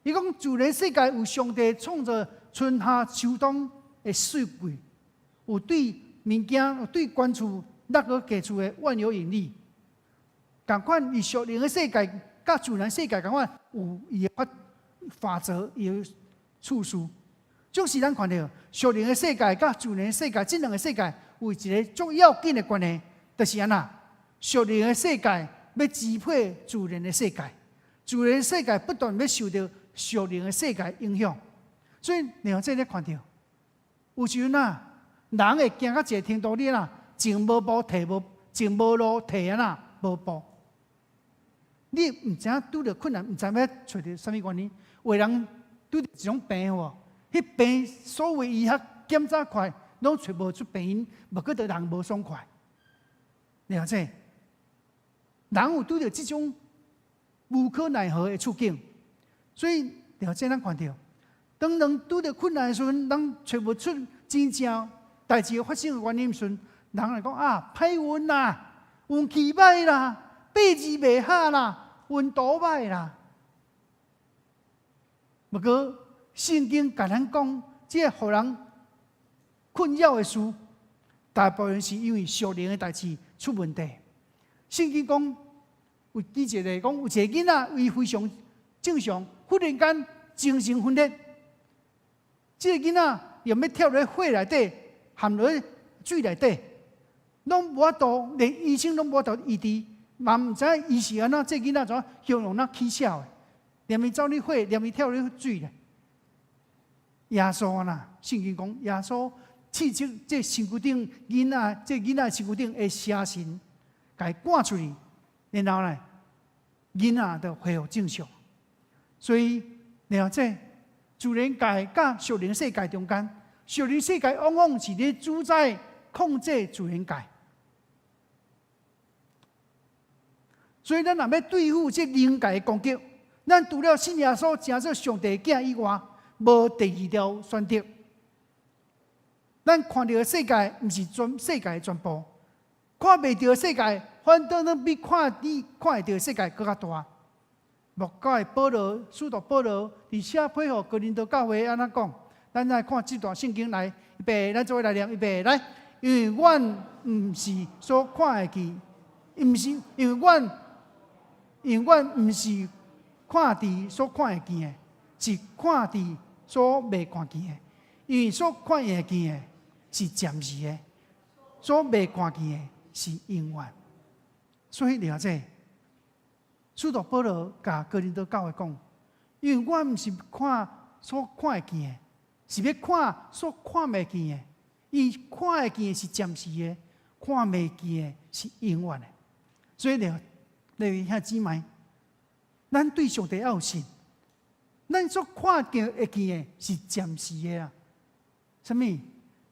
伊講自然世界有上帝創造春夏秋冬的四季，有對物件、有對懸處落去低處的萬有引力。仝款佇屬靈的世界，佮自然世界仝款有伊的法則，伊的次序。就是咱看著屬靈的世界佮自然的世界，這兩个世界有一个足要緊的關係，就是按怎？屬靈的世界欲支配自然的世界，自然世界不斷欲受著屬靈的世界影響。所以，你用這咧看著，有時陣啊，人會行到一个程度，你啦，前無步退無，前無路退按怎無步。你毋知影拄著困難，毋知欲揣著啥物原因。有的人拄著一種病有無？彼病所有醫學檢查看，攏揣無出病因，無閣著人無爽快。了解？人有拄著這種無可奈何的處境，所以了解咱看著，當人拄著困難的時陣，人揣無出真正代誌發生的原因時陣，人會講啊，歹運啦，運氣歹啦，八字袂合啦，運途歹啦。毋過聖經共咱講，這个予人困擾的事，大部分是因為屬靈的代誌出問題。聖經講有記一个講，有一个囡仔伊非常正常，忽然間精神分裂。這个囡仔欲跳入火內底，陷落水內底，攏無法度，連醫生攏無法度醫治，嘛毋知影伊是按怎，這个囡仔怎形容那起痟的，連伊走入火，連伊跳入水咧。耶穌啦，聖經講耶穌斥責這身軀頂囡仔，這囡仔身軀頂的邪神，共伊趕出去，然後呢，囡仔就恢復正常。所以，然後這自然界佮屬靈世界中間，屬靈世界往往是咧主宰控制自然界。所以，咱若欲對付這靈界的攻擊，咱除了信耶穌，成做上帝的囝以外，無第二條選擇。咱看著的世界毋是全世界的全部，看袂著的世界，反倒攏比看你看會著的世界閣較大。莫怪保羅，使徒保羅佇寫批予哥林多教會按怎講？咱來看這段聖經來，預備，咱做伙來念，預備來。因為阮毋是所看會見，毋是因為阮毋是看佇所看會見的，是看佇所未看見的。因為所看會見的是暫時的，所未看見的是永遠。所以了解，使徒保羅共哥林多教會講，因為阮毋是看所看會見的，是欲看所看袂見的。伊看會見的是暫時的，看袂見的是永遠的。所以咧，咧兄姊妹，咱對上帝要有信，咱所看見會見的是暫時的啊。啥物？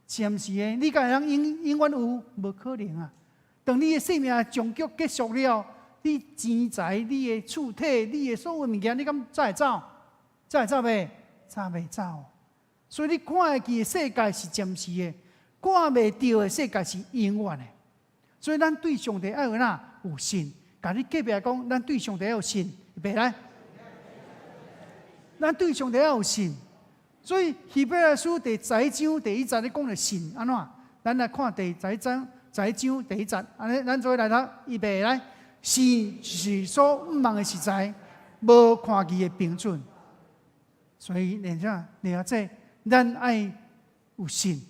暫時的，你敢會當永永遠有？無可能啊！當你的生命終局結束了，你錢財、你的厝體、你的所有物件，你敢載會走？載會走袂？載袂走。所以你看會見的世界是暫時的，看袂著的世界是永遠的。所以咱對上帝愛有哪有信？共你隔壁講，咱對上帝愛有信，預備來。咱對上帝愛有信。所以希伯來書第十一章第一節咧講著信按怎？咱來看第十一章十一章第一節，按呢咱做伙來讀，預備來。信是所向望的實在，無看見的憑準。所以，連這連這，咱愛有信。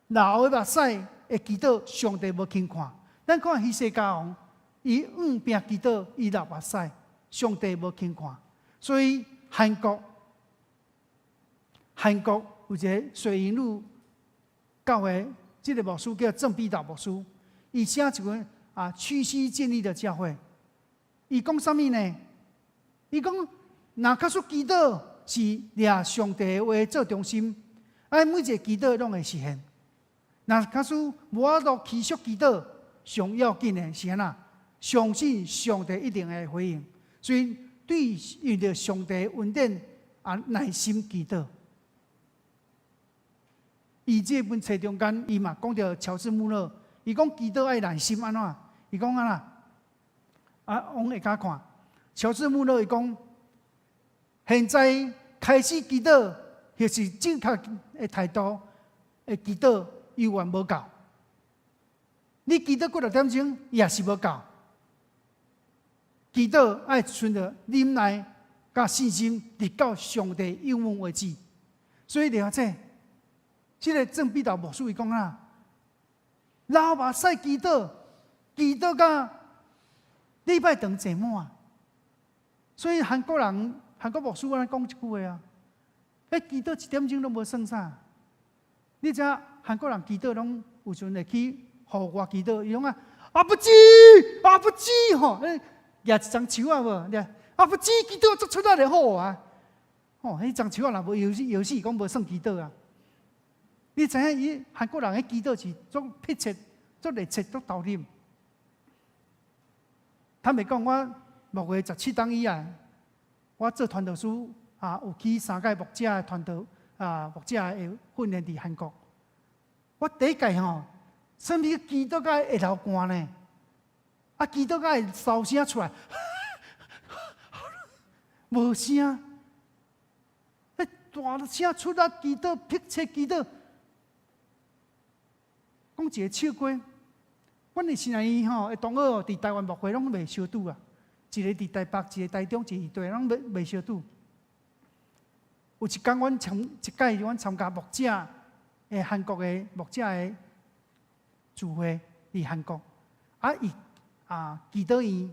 流的目屎會祈禱，上帝無輕看。咱看希西家王，伊向病祈禱，伊流目屎，上帝無輕看。所以韓國有一個水銀路教會，這個牧師叫鄭必達牧師，伊寫一本啊，屈膝建立的教會。伊講啥物呢？伊講，若假使祈禱是掠上帝的話做中心，啊，每一个祈禱攏會實現。若假使無法度持續祈禱，上要緊的是按怎？相信上帝一定會回應。所以對遇著上帝恩典啊，耐心祈禱。伊這本冊中間，伊嘛講著喬治穆勒，伊講祈禱愛耐心按怎？伊講按怎？啊，往下跤看，喬治穆勒伊講，現在開始祈禱，或是正確的態度的祈禱，猶原無夠。你祈禱幾若點鐘，也是無夠。祈禱愛存著忍耐、佮信心，直到上帝應允為止。所以了解，這個鄭必達牧師伊講啊，流目屎祈禱，祈禱到禮拜堂坐滿。所以韓國人、韓國牧師按呢講一句話啊，彼祈禱一點鐘攏無算啥。你知影韓國人祈禱攏有時陣會去戶外祈禱，伊講啊，아버지，아버지吼，舉一欉樹仔無？아버지祈禱足出力就好啊。吼，彼欉樹仔若無搖死搖死，講無算祈禱啊。你知影伊韓國人彼祈禱是足迫切、足熱切、足投入。坦白講，我牧會17冬以來，我做傳道師啊，有去三屆牧者的傳道啊，牧者的訓練佇韓國。我第一屆吼，啥物祈禱甲會流汗呢？啊，祈禱甲會嗽聲出來，無聲。彼大聲出來祈禱，迫切祈禱。講一個笑話，阮的親愛吼，的同學佇台灣牧會攏袂相拄啊，一个佇台北，一个台中，一个佇對，攏袂相拄。有一工，阮參一擺，阮參加牧者的韓國的牧者的聚會，佇韓國。啊，伊啊祈禱院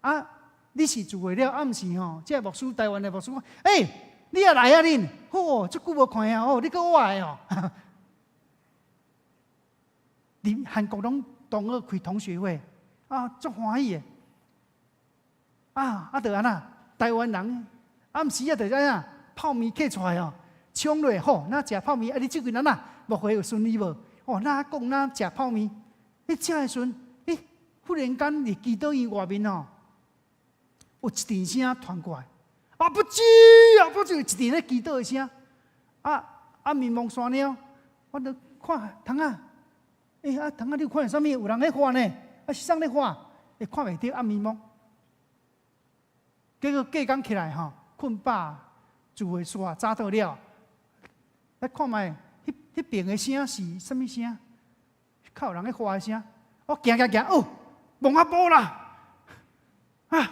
啊，你是聚會了暗時吼，這个牧師台灣的牧師講，欸，你也來啊恁？吼，足久無看啊，哦，你閣我的哦。佇韓國攏同學開同學會，啊，足歡喜的。啊啊，就按怎？台灣人暗時啊，就按怎？泡麵揢出來哦，衝落吼，若食泡麵啊！你最近按怎？牧會有順利無？哦，若講若食泡麵，你食的時陣，欸，忽然間佇祈禱院外面哦，有一陣聲傳過來，아버지，아버지，一陣咧祈禱的聲，啊啊，面望山了，我都看窗仔，欸啊窗仔你有看著啥物？有人咧喝呢？啊是啥咧喝？會看袂著暗暝蒙。結果隔工起來吼，睏飽，聚會煞早倒了，來看覓，彼彼爿的聲是啥物聲？較有人咧喝的聲。我行行行，哦，墓仔埔啦！啊，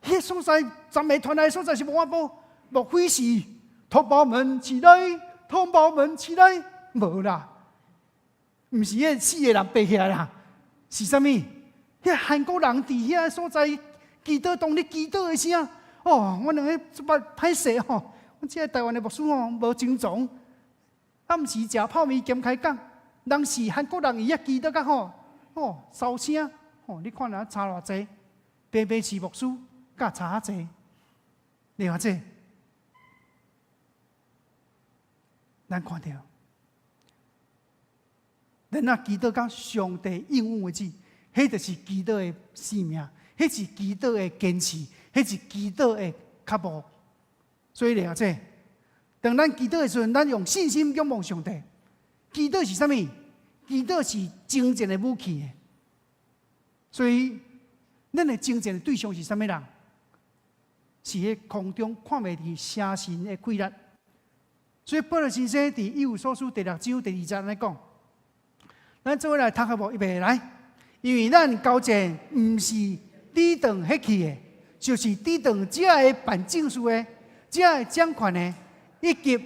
彼个所在，讚美團來的所在是墓仔埔，莫非是同胞們起來，同胞們起來？無啦，毋是彼四個人爬起來啦，是啥物？彼韓國人佇遐所在祈禱當咧祈禱的聲。哦，阮兩个這擺歹勢吼，阮這个台灣的牧師吼無精蟲，暗時食泡麵兼開講，人是韓國人伊遐祈禱較好，哦，燒聲，哦，你看若差偌濟，白白是牧師，佮差遐濟，你看這，咱看著，咱若祈禱到上帝應允為止，彼就是祈禱的生命，彼是祈禱的堅持，彼是祈禱的腳步。所以了這，當咱祈禱的時陣，咱用信心仰望上帝。祈禱是啥物？祈禱是征戰的武器。所以，咱的征戰的對象是啥物人？是彼空中看袂見邪神的氣力。所以，保羅先生佇以弗所書第六章第二節按呢講：咱做伙來讀好無？預備來，因為咱交戰毋是抵擋血氣的，就是抵擋這个辦政事的、這个掌權的，以及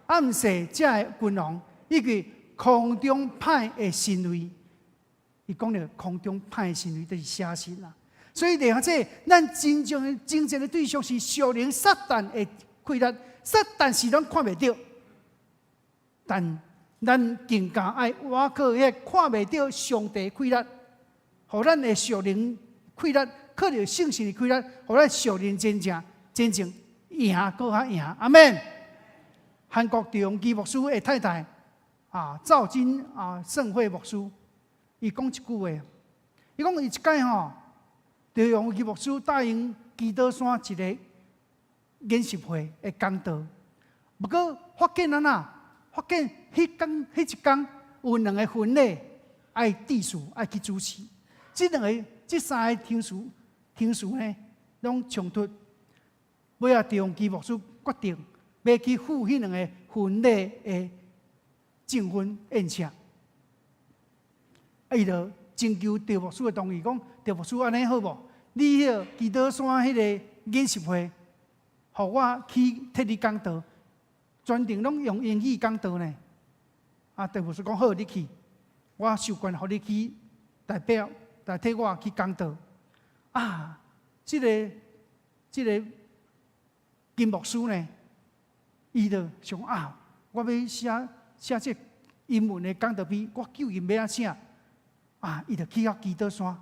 暗世這个君王，以及空中歹的神位。伊講著空中歹的神位，就是邪神啦。所以，了這咱真正的真正的對象是屬靈撒旦的氣力。撒旦是咱看袂著，但咱更加愛倚靠彼看袂著上帝氣力，予咱的屬靈氣力，靠著聖神的氣力，予咱屬靈真正真正贏閣較贏。阿們。韓國張榮基牧師的太太啊，趙金啊聖會牧師，伊講一句話，伊講伊一擺吼，張榮基牧師答應基督山一個研習會的講道，毋過發現按怎？發現彼工彼一工有兩個婚禮愛致辭愛去主持，這兩个這三个聽事聽事呢，攏衝突。尾仔張榮基牧師決定欲去赴彼兩个婚禮的證婚宴請，啊，伊就徵求趙牧師的同意，講趙牧師按呢好無？你彼个基督山彼个研習會，予我去替你講道，全程攏用英語講道呢。啊，趙牧師講好，你去，我授權予你去代表代替我去講道。啊，這个金牧師呢，伊就想啊，我欲寫寫這英文的講道篇，我究竟欲按怎寫？啊，伊就去到基督山，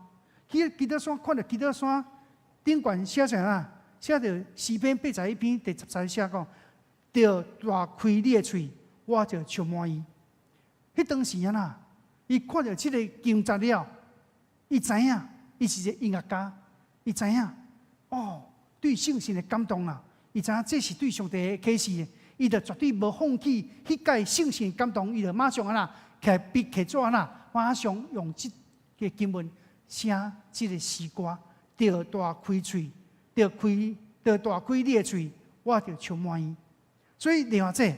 去到基督山，看著基督山頂懸寫啥啊？寫著詩篇81篇第10節寫講：著大開你的喙，我就充滿伊。彼當時按怎，伊看著這个經節了，伊知影，伊是一个音樂家，伊知影，哦，對聖神的感動啦，伊知影這是對上帝的啟示，伊就絕對無放棄彼擺聖神的感動，伊就馬上按怎，摕筆摕紙按怎，馬上用這个經文寫這个詩歌，著大開喙，著開，著大開你的喙，我就充滿伊。所以另外這，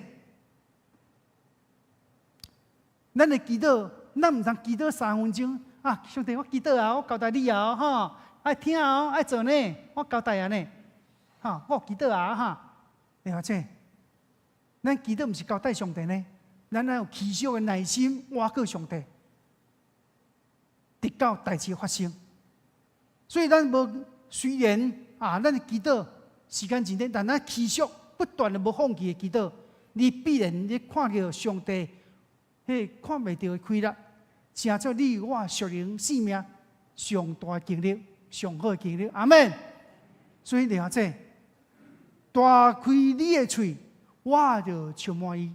咱的祈禱，咱毋通祈禱3分鐘啊！上帝，我祈禱啊，我交代你啊，吼，愛聽哦，愛做呢，我交代啊呢，吼，我祈禱啊，哈。另外這，咱祈禱毋是交代上帝呢，咱愛有持續的耐心，倚靠上帝，直到代誌發生。所以咱無雖然啊，咱的祈禱時間真短，但咱持續不斷的無放棄的祈禱，你必然你看著上帝彼看袂著的氣力，成做你我屬靈生命上大的經歷、上好的經歷。阿們。所以你看這，大開你的喙，我就充滿伊。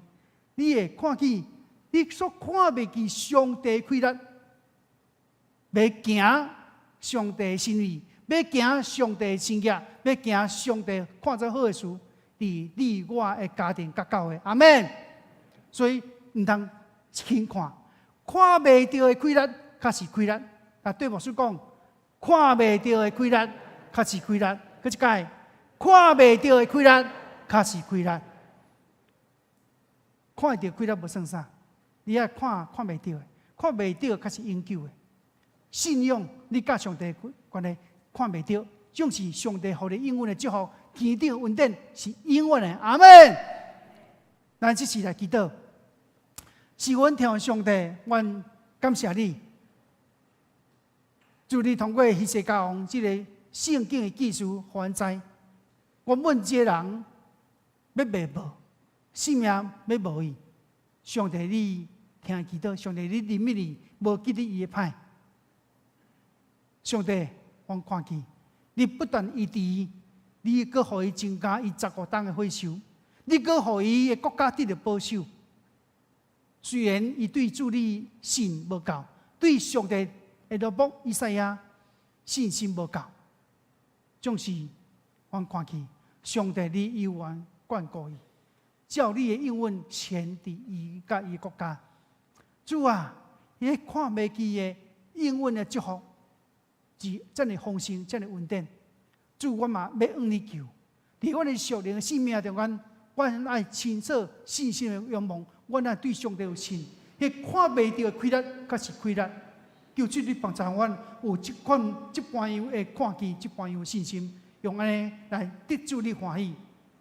你會看見你所看袂見上帝氣力，欲行上帝心意，欲行上帝神蹟，欲行上帝看做好的事，佇你我的家庭佮教會。阿們。所以毋通輕看，看袂著的氣力，較是氣力。啊，對牧師講，看袂著的氣力，較是氣力。閣一擺，看袂著的氣力，較是氣力。看會著氣力無算啥，你愛看看袂著的，看袂著較是永久的。信仰你佮上帝關係看袂著，總是上帝予你永遠的祝福，天頂恩典是永遠的。阿們。咱這次來祈禱，是阮天父上帝，阮感謝你，主你通過希西家王這個聖經的記事，予阮知，原本這個人欲滅無，性命欲無去，上帝你聽祈禱，上帝你憐憫伊，無記得伊的歹。上帝，阮看見你不但醫治伊，你閣予伊增加伊15冬的歲壽，你閣予伊的國家得著保守。雖然伊對主你信無夠，對上帝的奴僕以賽亞信心無夠，總是阮看見上帝你猶原眷顧伊，照你的應允顯佇伊佮伊的國家。主啊，彼個看袂見的應允的祝福，是遮爾豐盛，遮爾恩典。主，我嘛欲向你求，佇阮的屬靈的生命中間，阮愛親手信心的仰望，阮愛對上帝有信。彼看袂著的氣力，較是氣力。求主你幫助阮有這款這般樣的看見，這般樣的信心，用按呢來得主你歡喜，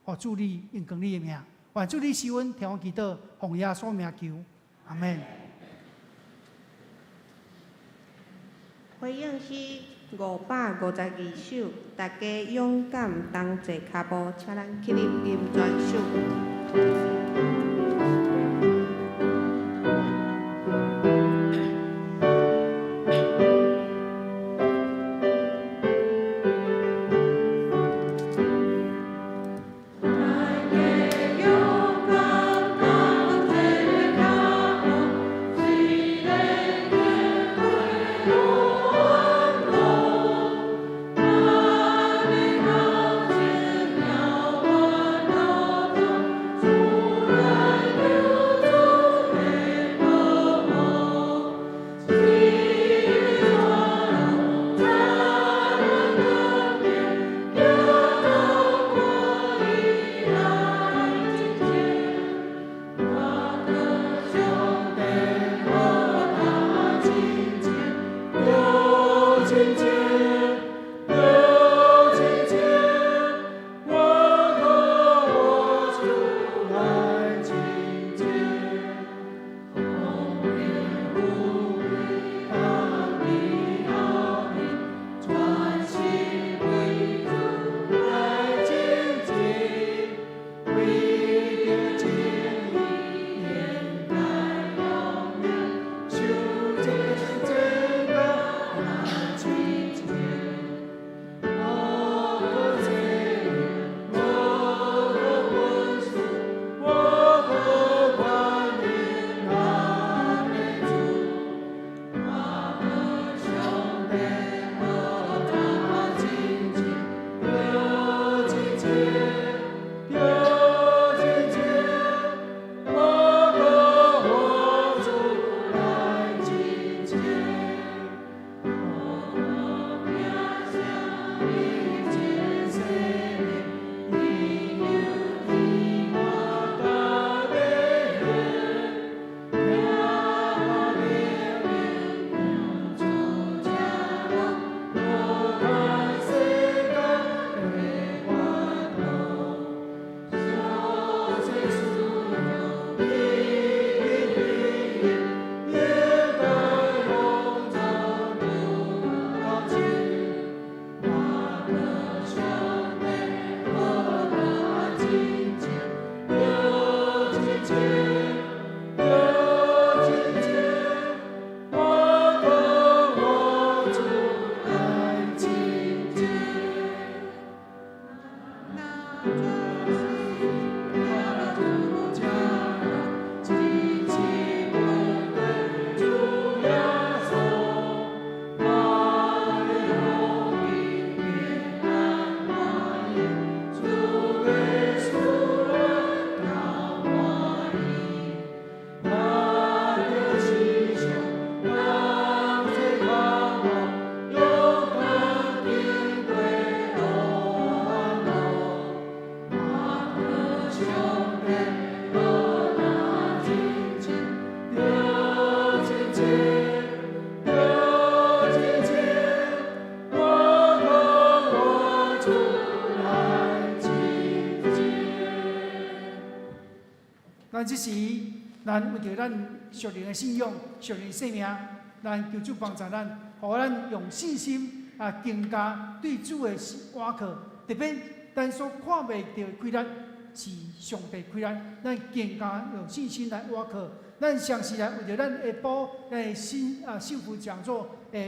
予主你榮光你的名。願主你賜阮聽阮祈禱，奉耶穌名求，阿們。回應詩552首，大家勇敢同齊跤步，請咱起立吟全首。大家勇敢同齊跤步，雖然咱這時，咱為著咱屬靈的信仰、屬靈生命，咱求主幫助咱，予咱用信心啊，更加對主的倚靠。特別咱所看袂著的氣力是上帝氣力，咱更加用信心來倚靠。咱相信來為著咱下晡咱的新啊幸福講座的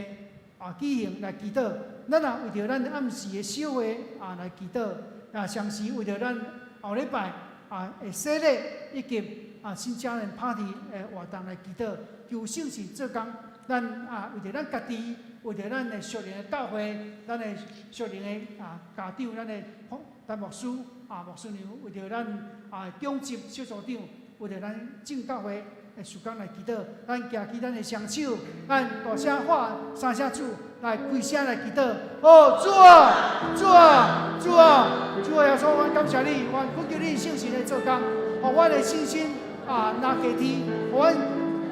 啊舉行來祈禱。咱也為著咱暗時的小會啊來祈禱。啊，相信為著咱後禮拜啊的洗禮以及啊新家人 party 的活動來祈禱，求聖神做工。咱啊為著咱家己，為著咱的屬靈的教會，咱的屬靈的啊家長，咱的陳牧師啊牧師娘，為著咱啊長執小組長，為著咱正教會的事工來祈禱。咱舉起咱的雙手，咱大聲喊三聲主，來開聲來祈禱。哦，主啊，主啊，主啊，主啊！耶穌，阮感謝你，阮懇求你聖神來做工，予阮的信心啊，若加添，予阮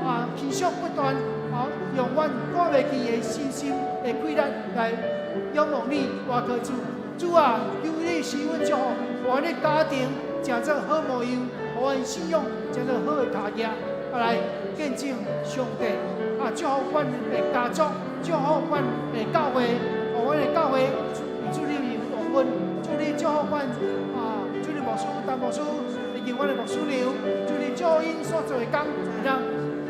啊持續不斷啊，用阮看袂見的信心的氣力來仰望你，倚靠主。主啊，求你賜阮祝福，予阮的家庭成做好模樣，予阮信仰成做好的跤跡，來見證上帝啊！祝福阮的家族，祝福阮的教會，予阮的教會以主你名榮耀。主你祝福阮啊！主你牧師、陳牧師以及阮的牧師娘，主你祝福𪜶所做的工，會當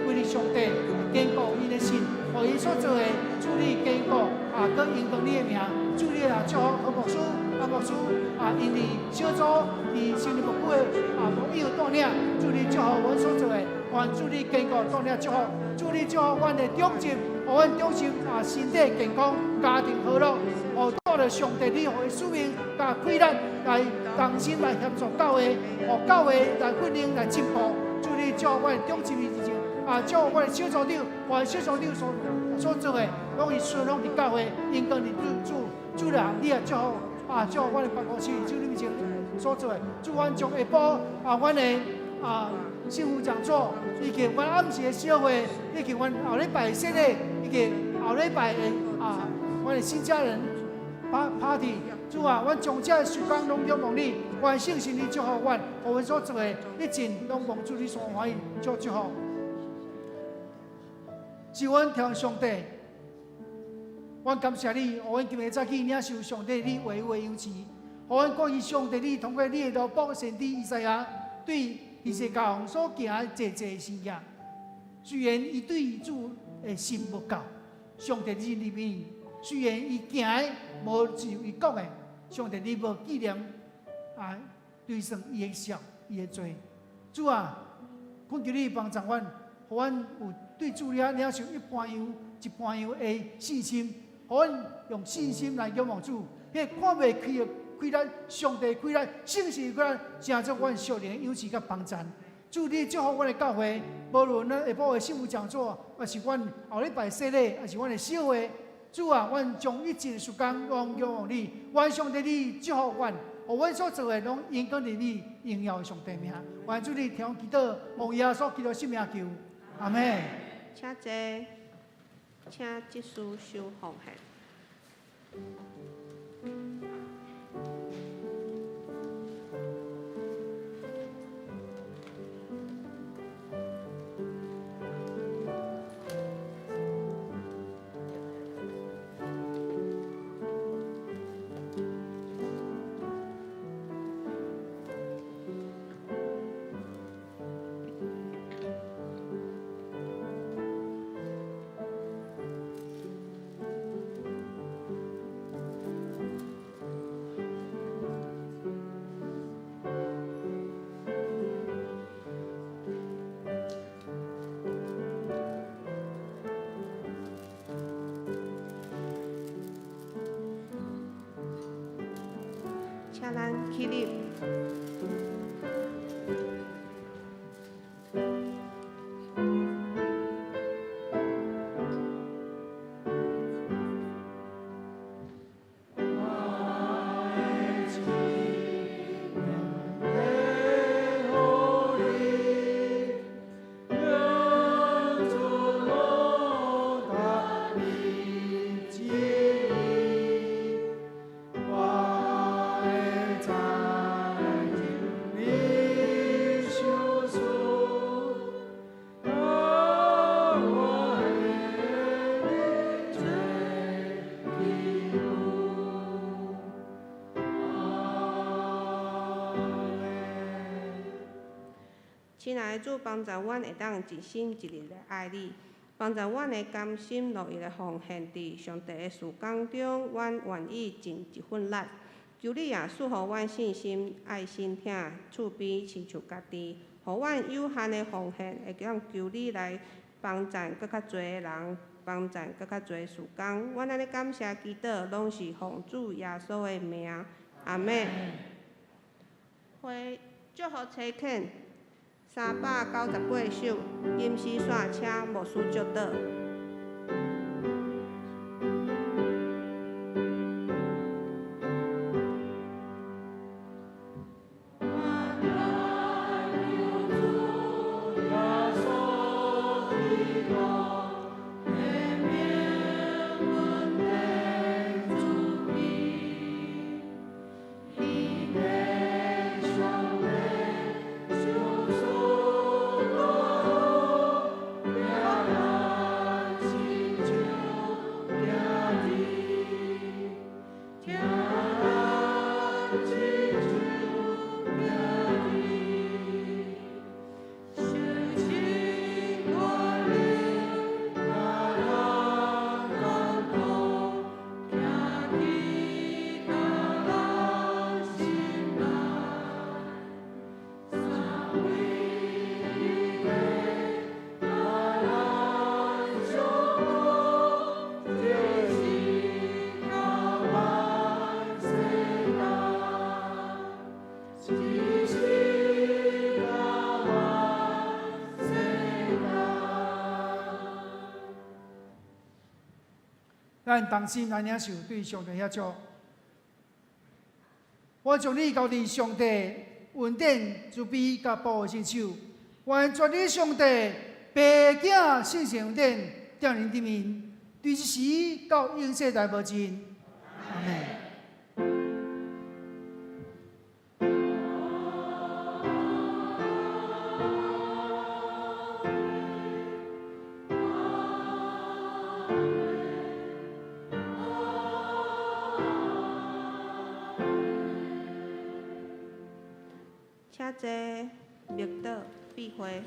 為你上帝堅固𪜶的信，予𪜶所做的主你堅固啊，閣榮光你的名。主你啊，祝福何牧師、阿牧師啊，𪜶佇小組佇成立牧區的啊牧養帶領，主你祝福阮所做的，願主你堅固帶領祝福，主你祝福阮的長執，予阮長執啊身體健康，家庭和樂，予帶著上帝你予的使命佮氣力來同心來協助教會，予教會來奮興來進步。主你祝福阮的長執以前啊，祝福阮的小組長，阮小組長所做的，攏是順服佇教會，榮光佇主主啊，你也祝福啊，祝福阮的辦公室，主你面前所做的，主阮將下晡啊，阮的啊幸福講座，以及阮暗時的小會，以及阮後禮拜洗禮，以及後禮拜的啊，阮的新家人 party，主啊，阮將這事工攏仰望你，願聖神你祝福阮，予阮所做的一切攏蒙主你所歡喜，祝祝福。是阮天上帝，阮感謝你，予阮今日早起領受上帝你話語的養賜，予阮看見上帝你通過你的奴僕先知以賽亞對希西家王所行的濟濟神跡，雖然伊對主的心無夠，上帝你入面，雖然伊行的無像伊講的，上帝你無紀念啊，追算伊的數、伊的罪。主啊，懇求你幫助阮，予阮有對主你領受一般樣、一般樣的信心，予阮用信心來仰望主。彼個看袂起的氣力，上帝氣力，聖神氣力，成做阮屬靈的養賜佮幫贊。主你祝福阮的教會，無論咱下晡的幸福講座，抑是阮後禮拜洗禮，抑是阮的小會，主啊，阮將一切事工攏仰望你，願上帝你祝福阮，予阮所做的攏榮光佇你榮耀的上帝名。願主你聽祈禱，奉耶穌基督聖名求，阿們。請坐，請執事收奉獻。請咱起立。我親愛的主，幫助阮會當一心一意來愛你，幫助阮會甘心樂意來奉獻佇上帝的事工中，阮願意盡一份力。求你也賜予阮信心、愛心、疼、慈悲，親像家己，予阮有限的奉獻，會當求你來幫贊閣較濟的人，幫贊閣較濟事工。阮按呢感謝祈禱，攏是奉主耶穌的名，阿們。會祝福差遣398首，金絲線，請牧師祝禱。咱同心來領受對上帝遐祝。我將你交佇上帝恩典、慈悲佮保護聖手，願全能上帝、父、囝、聖神恩典，踮恁頂面，對這時到永世代無盡。阿們。請坐，默禱，閉會。